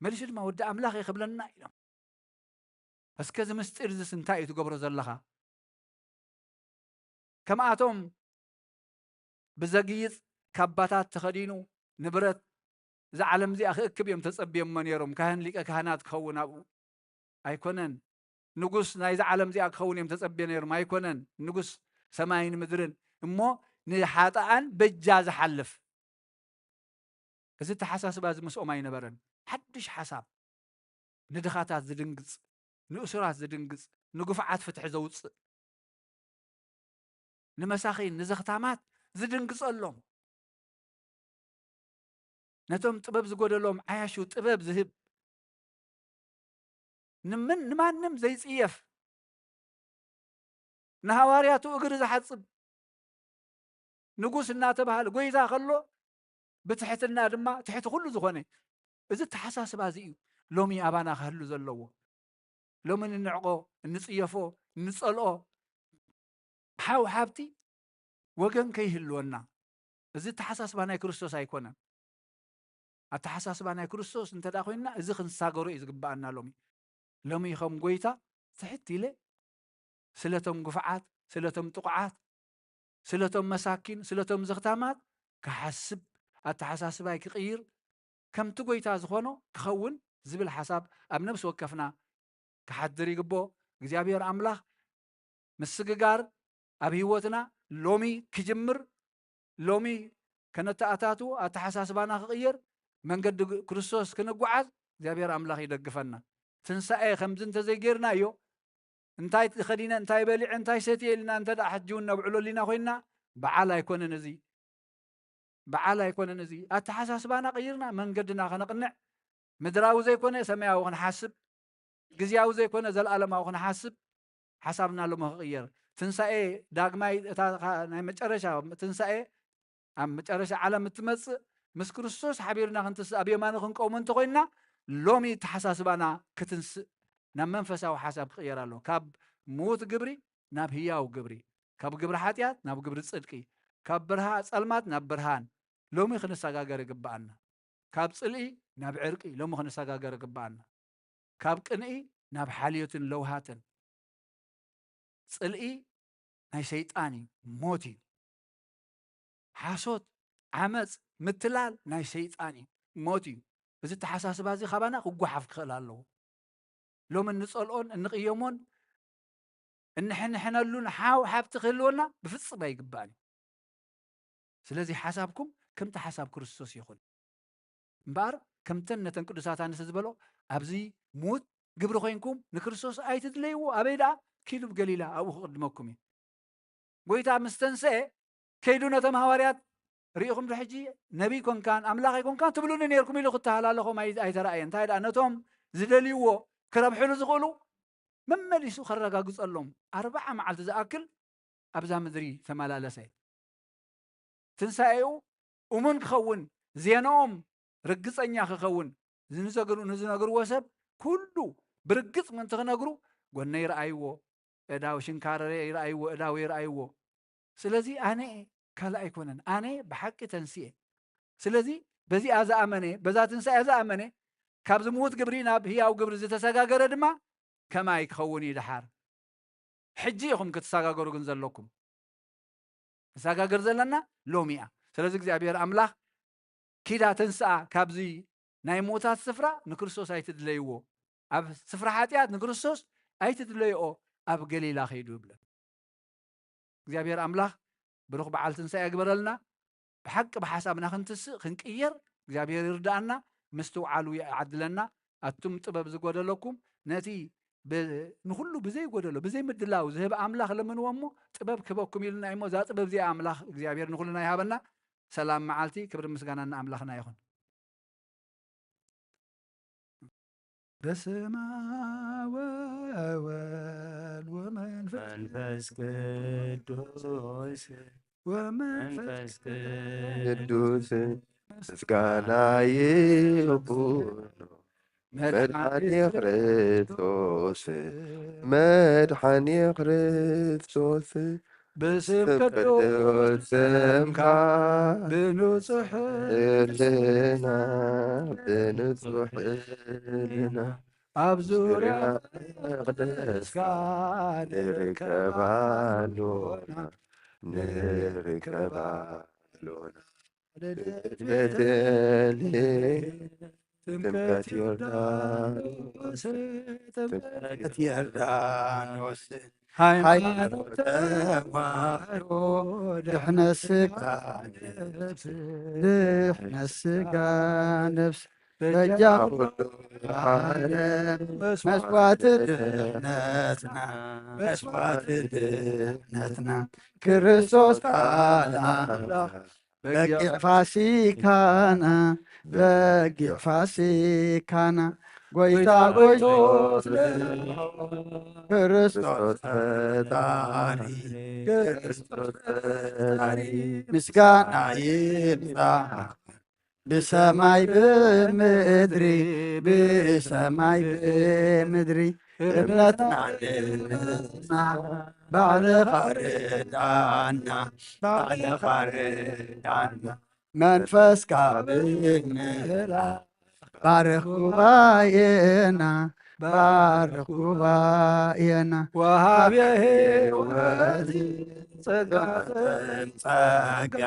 መሊሱ ድማ ወዲ ኣምላኽ እየ ክብለና ኢሎም። እስከ እዚ ምስጢር እዚስ እንታይ እዩ ትገብሮ ዘለኻ? ከምኣቶም ብዘግይጽ ካባታት ተኸዲኑ ንብረት እዛ ዓለም እዚኣ ክእክብ እዮም ተጸብዮሞ ነይሮም። ካህን ሊቀ ካህናት ክኸውን ኣብኡ ኣይኮነን። ንጉስ ናይዛ ዓለም እዚኣ ክኸውን እዮም ተጸብዮ ነይሮም ኣይኮነን። ንጉስ ሰማይን ምድርን እሞ ንሓጥኣን በጃ ዝሓልፍ። እዚ ተሓሳስባ እዚ ምስኦም ኣይነበረን። ሓድሽ ሓሳብ ንድኻታት ዝድንግጽ፣ ንእሱራት ዝድንግጽ፣ ንግፉዓት ፍትሒ ዘውጽእ፣ ንመሳኺን ንዘኽታማት ዝድንግጸሎም፣ ነቶም ጥበብ ዝጎደሎም ዓያሹ ጥበብ ዝህብ፣ ንምን ንማንም ዘይጽየፍ፣ ንሃዋርያቱ እግሪ ዝሓጽብ፣ ንጉስ እናተባህለ ጎይታ ከሎ ብትሕትና ድማ ትሕቲ ኩሉ ዝኾነ። እዚ ተሓሳስባ እዚ እዩ ሎሚ ኣባና ክህሉ ዘለዎ። ሎሚ እንንዕቆ፣ እንጽየፎ፣ እንጸልኦ ሓው ሓብቲ ወገን ከይህልወና። እዚ ኣተሓሳስባ ናይ ክርስቶስ ኣይኮነን። ኣተሓሳስባ ናይ ክርስቶስ እንተ ደኣ ኮይንና እዚ ክንሳገሮ እዩ ዝግብኣና ሎሚ። ሎሚ ከም ጎይታ ትሕት ኢለ ስለቶም ግፉዓት፣ ስለቶም ጥቑዓት፣ ስለቶም መሳኪን፣ ስለቶም ዘኽታማት ክሓስብ ኣተሓሳስባይ ክቕይር ከምቲ ጎይታ ዝኾኖ ክኸውን ዝብል ሓሳብ ኣብ ነብሲ ወከፍና ክሓድር ይግብኦ። እግዚኣብሔር ኣምላኽ ምስግጋር ኣብ ህይወትና ሎሚ ክጅምር፣ ሎሚ ከነተኣታቱ ኣተሓሳስባና ክቕየር፣ መንገዲ ክርስቶስ ክንጓዓዝ እግዚኣብሔር ኣምላኽ ይደግፈና። ትንሳኤ ከምዚ እንተዘይጌርናዮ እንታይ ተኸዲነ እንታይ በሊዐ እንታይ ሰትየ ኢልና እንተ ደኣ ሕጂ እውን ነብዕሎ ሊና ኮይንና በዓል ኣይኮነን እዚ። በዓል ኣይኮነን እዚ። ኣተሓሳስባና ቀይርና መንገድና ከነቕንዕ፣ ምድራዊ ዘይኮነ ሰማያዊ ክንሓስብ፣ ግዝያዊ ዘይኮነ ዘለኣለማዊ ክንሓስብ ሓሳብና ሎሚ ክቕየር። ትንሳኤ ዳግማይ እታ ናይ መጨረሻ ትንሳኤ ኣብ መጨረሻ ዓለም እትመጽእ ምስ ክርስቶስ ሓቢርና ክንትስእ ኣብ የማኑ ክንቀውሞ እንተኮይንና ሎሚ ተሓሳስባና ክትንስእ ናብ መንፈሳዊ ሓሳብ ክቕየር ኣሎ። ካብ ምዉት ግብሪ ናብ ህያው ግብሪ፣ ካብ ግብሪ ሓጢኣት ናብ ግብሪ ጽድቂ፣ ካብ ብርሃ ጸልማት ናብ ብርሃን ሎሚ ክንሰጋገር ይግብኣና። ካብ ጽልኢ ናብ ዕርቂ ሎሚ ክንሰጋገር ይግብኣና። ካብ ቅንኢ ናብ ሓልዮትን ለውሃትን። ጽልኢ ናይ ሰይጣን እዩ፣ ሞት እዩ። ሓሶት፣ ዓመጽ፣ ምትላል ናይ ሰይጣን እዩ፣ ሞት እዩ። እዚ ተሓሳስባ እዚ ካባና ክጓሓፍ ክኽእል ኣለዎ። ሎም እንጸልኦን እንቕየሞን እንሕንሕነሉን ሓው ሓብቲ ክህልወና ብፍጹም ኣይግባእን እዩ። ስለዚ ሓሳብኩም ከምቲ ሓሳብ ክርስቶስ ይኹን እምበኣር ከምተን ነተን ቅዱሳት ኣንስቲ ዝበሎ ኣብዚ ሙት ግብሪ ኮይንኩም ንክርስቶስ ኣይትድለይዎ። ኣበይ ደኣ? ኪዱ ብገሊላ ኣብኡ ክቕድመኩም እዩ። ጎይታ ምስ ተንስኤ ከይዱ ነቶም ሃዋርያት ርኢኹም ዶ ሕጂ ነቢይ ኮንካን ኣምላኽ ኣይኮንካን ትብሉኒ ነርኩም ኢሉ ክተሃላለኾም ኣይ- ኣይተራእየን። እንታይ ደኣ ነቶም ዝደልይዎ ክረብሕሉ ዝኽእሉ መመሊሱ ከረጋግጸሎም ኣርብዓ መዓልቲ ዝኣክል ኣብዛ ምድሪ ተመላለሰ። ትንሳኤኡ እሙን ክኸውን ዜናኦም ርግጸኛ ክኸውን ዝንዘግሩ ንዝነግርዎ ሰብ ኩሉ ብርግጽ ምእንቲ ክነግሩ ጎነይ ረኣይዎ፣ እዳው ሽንካረረ ይረኣይዎ፣ እዳው ይረኣይዎ። ስለዚ ኣነ ካልእ ኣይኮነን፣ ኣነ ብሓቂ ተንስኤ። ስለዚ በዚኣ ዝኣመነ በዛ ትንሳኤ ዝኣመነ ካብዚ ምዉት ግብሪ ናብ ህያው ግብሪ ዝተሰጋገረ ድማ ከማይ ክኸውን እዩ። ደሓር ሕጂ ኢኹም ክትሰጋገሩ ግን ዘለኩም። ንሰጋገር ዘለና ሎሚ እያ። ስለዚ እግዚኣብሔር ኣምላኽ ኪዳ ተንስኣ ካብዚ ናይ ሞታት ስፍራ ንክርስቶስ ኣይትድለይዎ፣ ኣብ ስፍራ ሓጢኣት ንክርስቶስ ኣይትድለይኦ፣ ኣብ ገሊላ ከይዱ ይብለን። እግዚኣብሔር ኣምላኽ ብሩኽ በዓል ትንሳኤ ይግበረልና። ብሓቂ ብሓሳብና ክንትስእ ክንቅየር እግዚኣብሔር ይርዳኣና፣ ምስትውዓሉ ይዓድለና። ኣቱም ጥበብ ዝጎደለኩም ነቲ ብ- ንኹሉ ብዘይጎደሎ ብዘይ ምድላው ዝህብ ኣምላኽ ለምንዎ እሞ ጥበብ ክህበኩም ኢልና እሞ እዛ ጥበብ እዚኣ ኣምላኽ እግዚኣብሔር ንኹልና ይሃበና። ሰላም መዓልቲ፣ ክብሪ ምስጋና ንኣምላኽና ይኹን። በስመ አብ ወወልድ ወመንፈስ መንፈስ ቅዱስ ወመንፈስ ቅዱስ ምስጋና ይኹን መድኃኔ ክርስቶስ መድኃኔ ክርስቶስ ብስም ቅዱስ ስምካ ብንጹሕ ህልና ብንጹሕ ህልና ኣብ ዙርያ መቅደስካ ንርከብ ኣሎና ንርከብ ኣሎና። ልደት ቤተልሔም ጥምቀት ዮርዳኖስ ጥምቀት ዮርዳኖስ ሃይማኖት ተዋህዶ ድሕነት ስጋ ነፍስ ድሕነት ስጋ ነፍስ በጃ ኩሉ ዓለም መስዋዕት ድሕነትና መስዋዕት ድሕነትና ክርስቶስ ቃል ኣምላኽ በጊዕ ፋሲካና በጊዕ ፋሲካና ጎይታ ጎይቶስ ክርስቶስ ፈጣሪ ክርስቶስ ፈጣሪ ምስጋና ይብዛ ብሰማይ ብምድሪ ብሰማይ ብምድሪ እምነትና ልምና ባዕልኻ ርዳና ባዕልኻ ርዳና መንፈስካ ብምልኣኽ ባርኽ ጉባኤና ባርኽ ጉባኤና ወሃቤ ሕይወት ጸጋ ጸጋ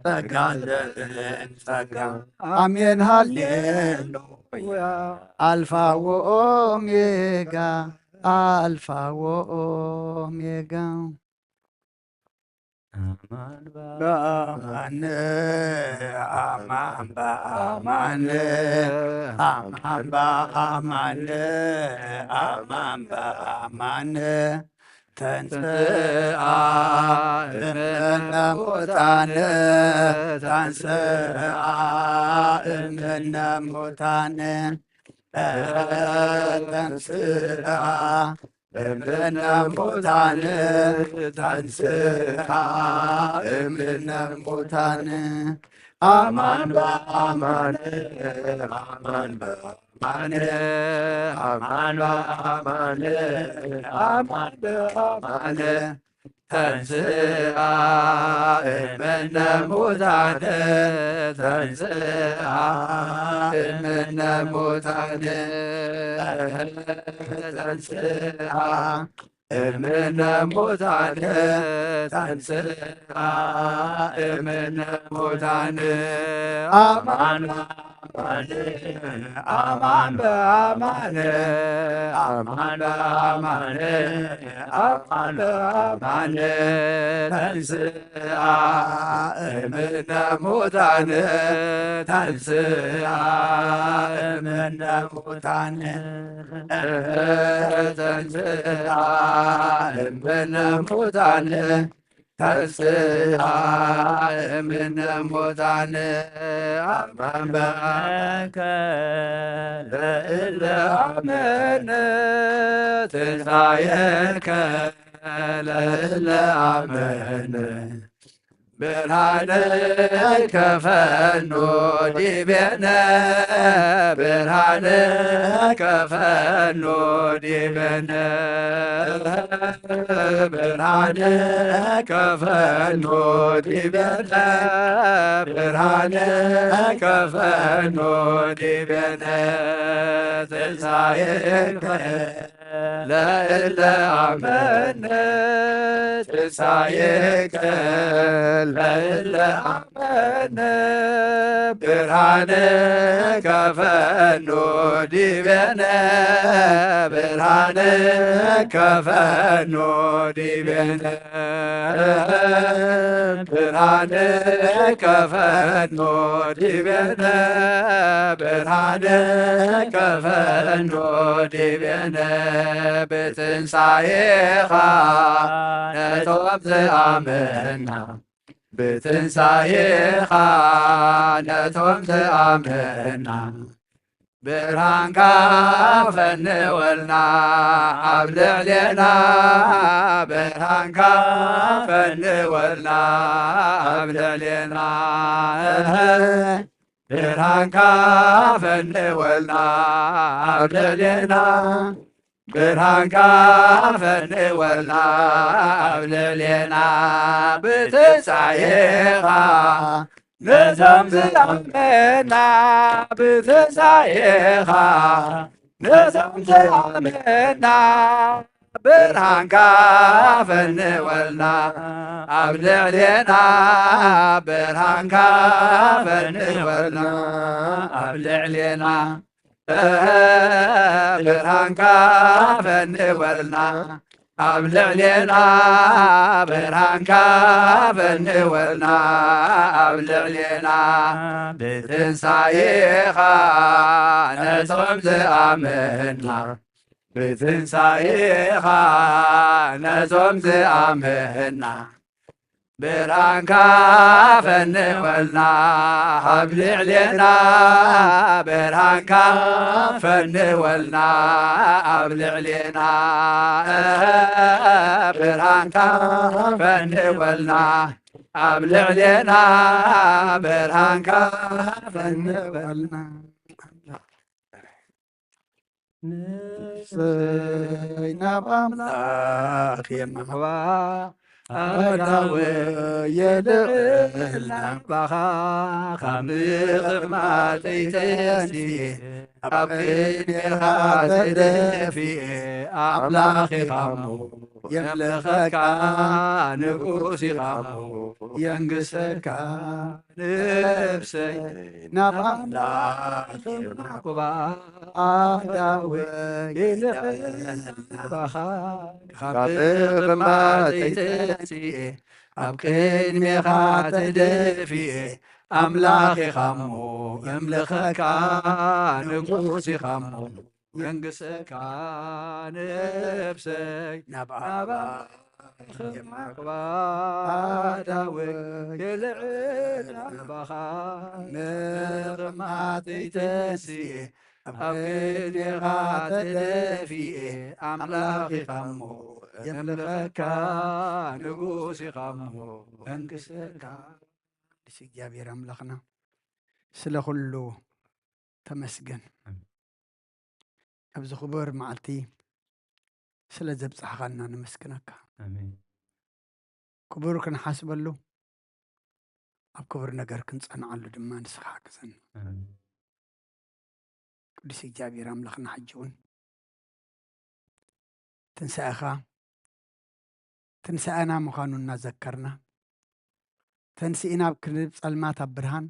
ጸጋ ጸጋ አሜን ሃሌሉያ አልፋ ወኦሜጋ አልፋ ወኦሜጋ አማን በአማን አማን በአማን አማን በአማን አማን በአማን ተንሥአ እምነ ሙታን ተንሥአ እምነ ሙታን ተንሥአ እምነ ሙታን ተንሥአ እምነ ሙታን አማን በአማን አማን በአማን አማን በአማን አማን በአማን ተንሥአ እምነ ሙታን ተንሥአ እምነ ሙታን ተንሥአ እምነ ሙታን ተንሥአ እምነ ሙታን አማን በአማን አማን በአማን አማን በአማን አማን በአማን ተንሥአ እምነ ሙታን ተንሥአ እምነ ሙታን ተንሥአ እምነ ሙታን ተንሥአ እምነ ሙታን አማን በአማን ለእለ አመነ ትንሣኤከ ለእለ አመነ ብርሃነ ከፈኖ ዲቤነ ብርሃነ ከፈኖ ዲቤነ ብርሃነ ከፈኖ ዲቤነ ብርሃነ ከፈኖ ዲቤነ ትንሣኤከ ለእለ አመነ ትንሳኤከ ለእለ አመነ ብርሃነ ከፈኖ ዲቤነ ብርሃነ ከፈኖ ዲቤነ ብርሃነ ከፈኖ ዲቤነ ብርሃነ ከፈኖ ዲቤነ ብትንሳኤኻ ነቶም ዝኣመና ብትንሳኤኻ ነቶም ዝኣመና ብርሃንካ ፈንወልና ኣብ ልዕሌና ብርሃንካ ፈንወልና ኣብ ልዕሌና ብርሃንካ ፈንወልና ኣብ ልዕሌና ብርሃንካ ፈንወልና ኣብ ልዕሌና ብትንሳኤኻ ነዞም ዝኣመና ብትንሳኤኻ ነዞም ዝኣመና ብርሃንካ ፈንወልና ኣብ ልዕሌና ብርሃንካ ፈንወልና ኣብ ልዕሌና ብርሃንካ ፈንወልና ኣብ ልዕሌና ብርሃንካ ፈንወልና ኣብ ልዕሌና ብትንሳኤኻ ነቶም ዝኣመና ብትንሳኤኻ ነቶም ዝኣመና ብርሃንካ ፈንወልና ኣብ ልዕሌና ብርሃንካ ፈንወልና ኣብ ልዕሌና ብርሃንካ ፈንወልና ኣብ ልዕሌና ብርሃንካ ፈንወልና ነፍሰይ ናብ ኣምላኽ የማዕባ ኣዳወ የልዕል ናባኻ ካብ ምቕማጠይ ተንስኤ ኣብ ቅድሜኻ ተደፊኤ ኣምላኽ ኢኻ እሞ የምልኸካ ንጉስ ኢኻ እሞ የንግሰካ ነፍሰይ ናብ ኣምላኽ የማዕባ ኣዳወ የልዕል ናባኻ ካብ ምቕማጠይ ተንስኤ ኣብ ቅድሜኻ ተደፊኤ ኣምላኽ ኢኻ እሞ የምልኸካ ንጉስ ኢኻ እሞ የንግሰካ ነፍሰይ ናብ ኣባኻ የማዕባ ኣዳወ የልዕል ናባኻ ምቕማጠይ ተንስኤ ኣብ ቅድሜኻ ተደፊኤ ኣምላኽ ኢኻ እሞ የምልኸካ ንጉስ ኢኻ እሞ የንግሰካ ቅዱስ እግዚኣብሔር ኣምላኽና ስለ ኩሉ ተመስገን። ኣብዚ ክቡር መዓልቲ ስለ ዘብጻሕኻና ነመስግነካ። ኣሜን። ክቡር ክንሓስበሉ ኣብ ክቡር ነገር ክንጸንዓሉ ድማ ንስኻ ሓግዘና። ኣሜን። ቅዱስ እግዚኣብሔር ኣምላኽና ሕጂ እውን ትንሳኤኻ ትንሳኤና ምዃኑ እናዘከርና ተንስኢና ኣብ ክንዲ ጸልማት ኣብ ብርሃን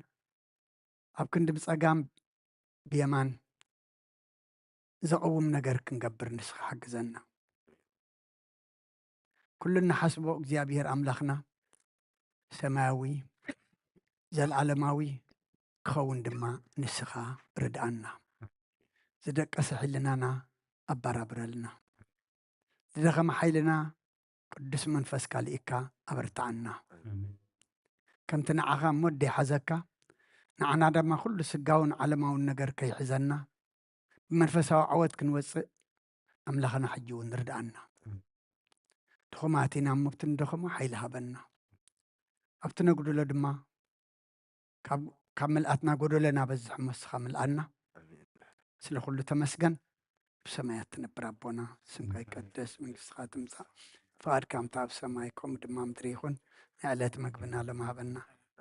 ኣብ ክንዲ ብጸጋም ብየማን ዘቐውም ነገር ክንገብር ንስኻ ሓግዘና። ኩሉ እንሓስቦ እግዚኣብሔር ኣምላኽና ሰማያዊ ዘለዓለማዊ ክኸውን ድማ ንስኻ ርድኣና። ዝደቀሰ ሕልናና ኣባራብረልና። ዝደኸመ ሓይልና ቅዱስ መንፈስካ ልኢካ ኣበርትዓና። ኣሜን። ከምቲ ንዓኻ እሞ ደይሓዘካ ንዓና ድማ ኩሉ ስጋውን ዓለማውን ነገር ከይሕዘና ብመንፈሳዊ ዓወት ክንወፅእ ኣምላኽና ሕጂ እውን ርድኣና። ድኹማት ኢና እሞ ኣብቲ ንደኸሞ ሓይሊ ሃበና። ኣብቲ ነጉድሎ ድማ ካብ ካብ ምልኣትና ጎደሎ ናበዝሕ እሞ ንስኻ ምልኣና። ኣሜን። ስለ ኩሉ ተመስገን። ብሰማያት ትነብር ኣቦና ስምካ ኣሜን። ይቀደስ መንግስትኻ ትምጻእ ፍቓድካ ከምታ ኣብ ሰማይ ከምኡ ድማ ምድሪ ይኹን። ናይ ዕለት መግብና ሎም ሃበና።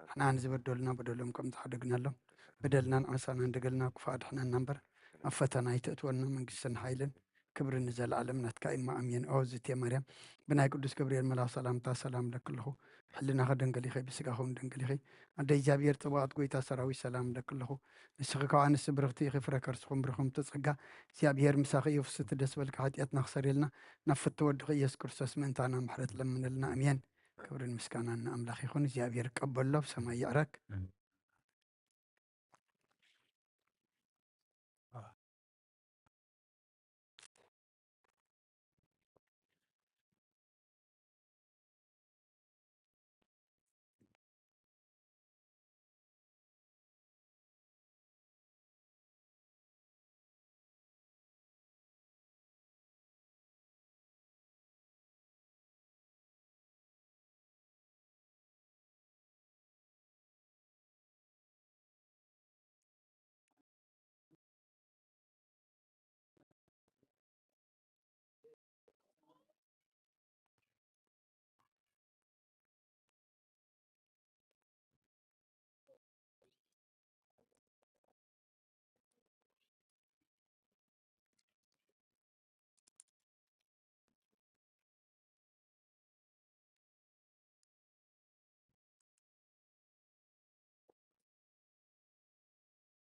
ንሕና ንዝበደሉና በደሎም ከም ዝሓደግናሎም በደልናን ዓመፃናን ደገልና ክፉእ ኣድሕነና እምበር ናብ ፈተና ኣይተእትወና መንግስትን ሓይልን ክብሪ ንዘለኣለም ናትካ እዩ። ኣሜን። ኦ ዝቴ ማርያም፣ ብናይ ቅዱስ ገብርኤል መልኣኽ ሰላምታ ሰላም ለክለኹ። ሕልናኸ ደንገሊኸ፣ ብስጋኸ እውን ደንገሊኸ። ኣደ እግዚኣብሔር ጽባኦት፣ ጎይታ ሰራዊት ሰላም ለክለኹ። ንስኺ ከኣ ኣንስቲ ብርኽቲ ኢኺ፣ ፍረ ከርስኹም ብሩኽ እምቲ ጸጋ እግዚኣብሔር ምሳኺ እዩ። ፍስቲ ደስ በልካ፣ ሓጢኣትና ክሰርየልና ናብ ፍቲ ወድኺ ኢየሱስ ክርስቶስ ምእንታና ምሕረት ለምንልና። ኣሜን። ክብርን ምስጋናን ንኣምላኽ ይኹን። እግዚኣብሔር ቀበሎ ብሰማይ ይዕረግ።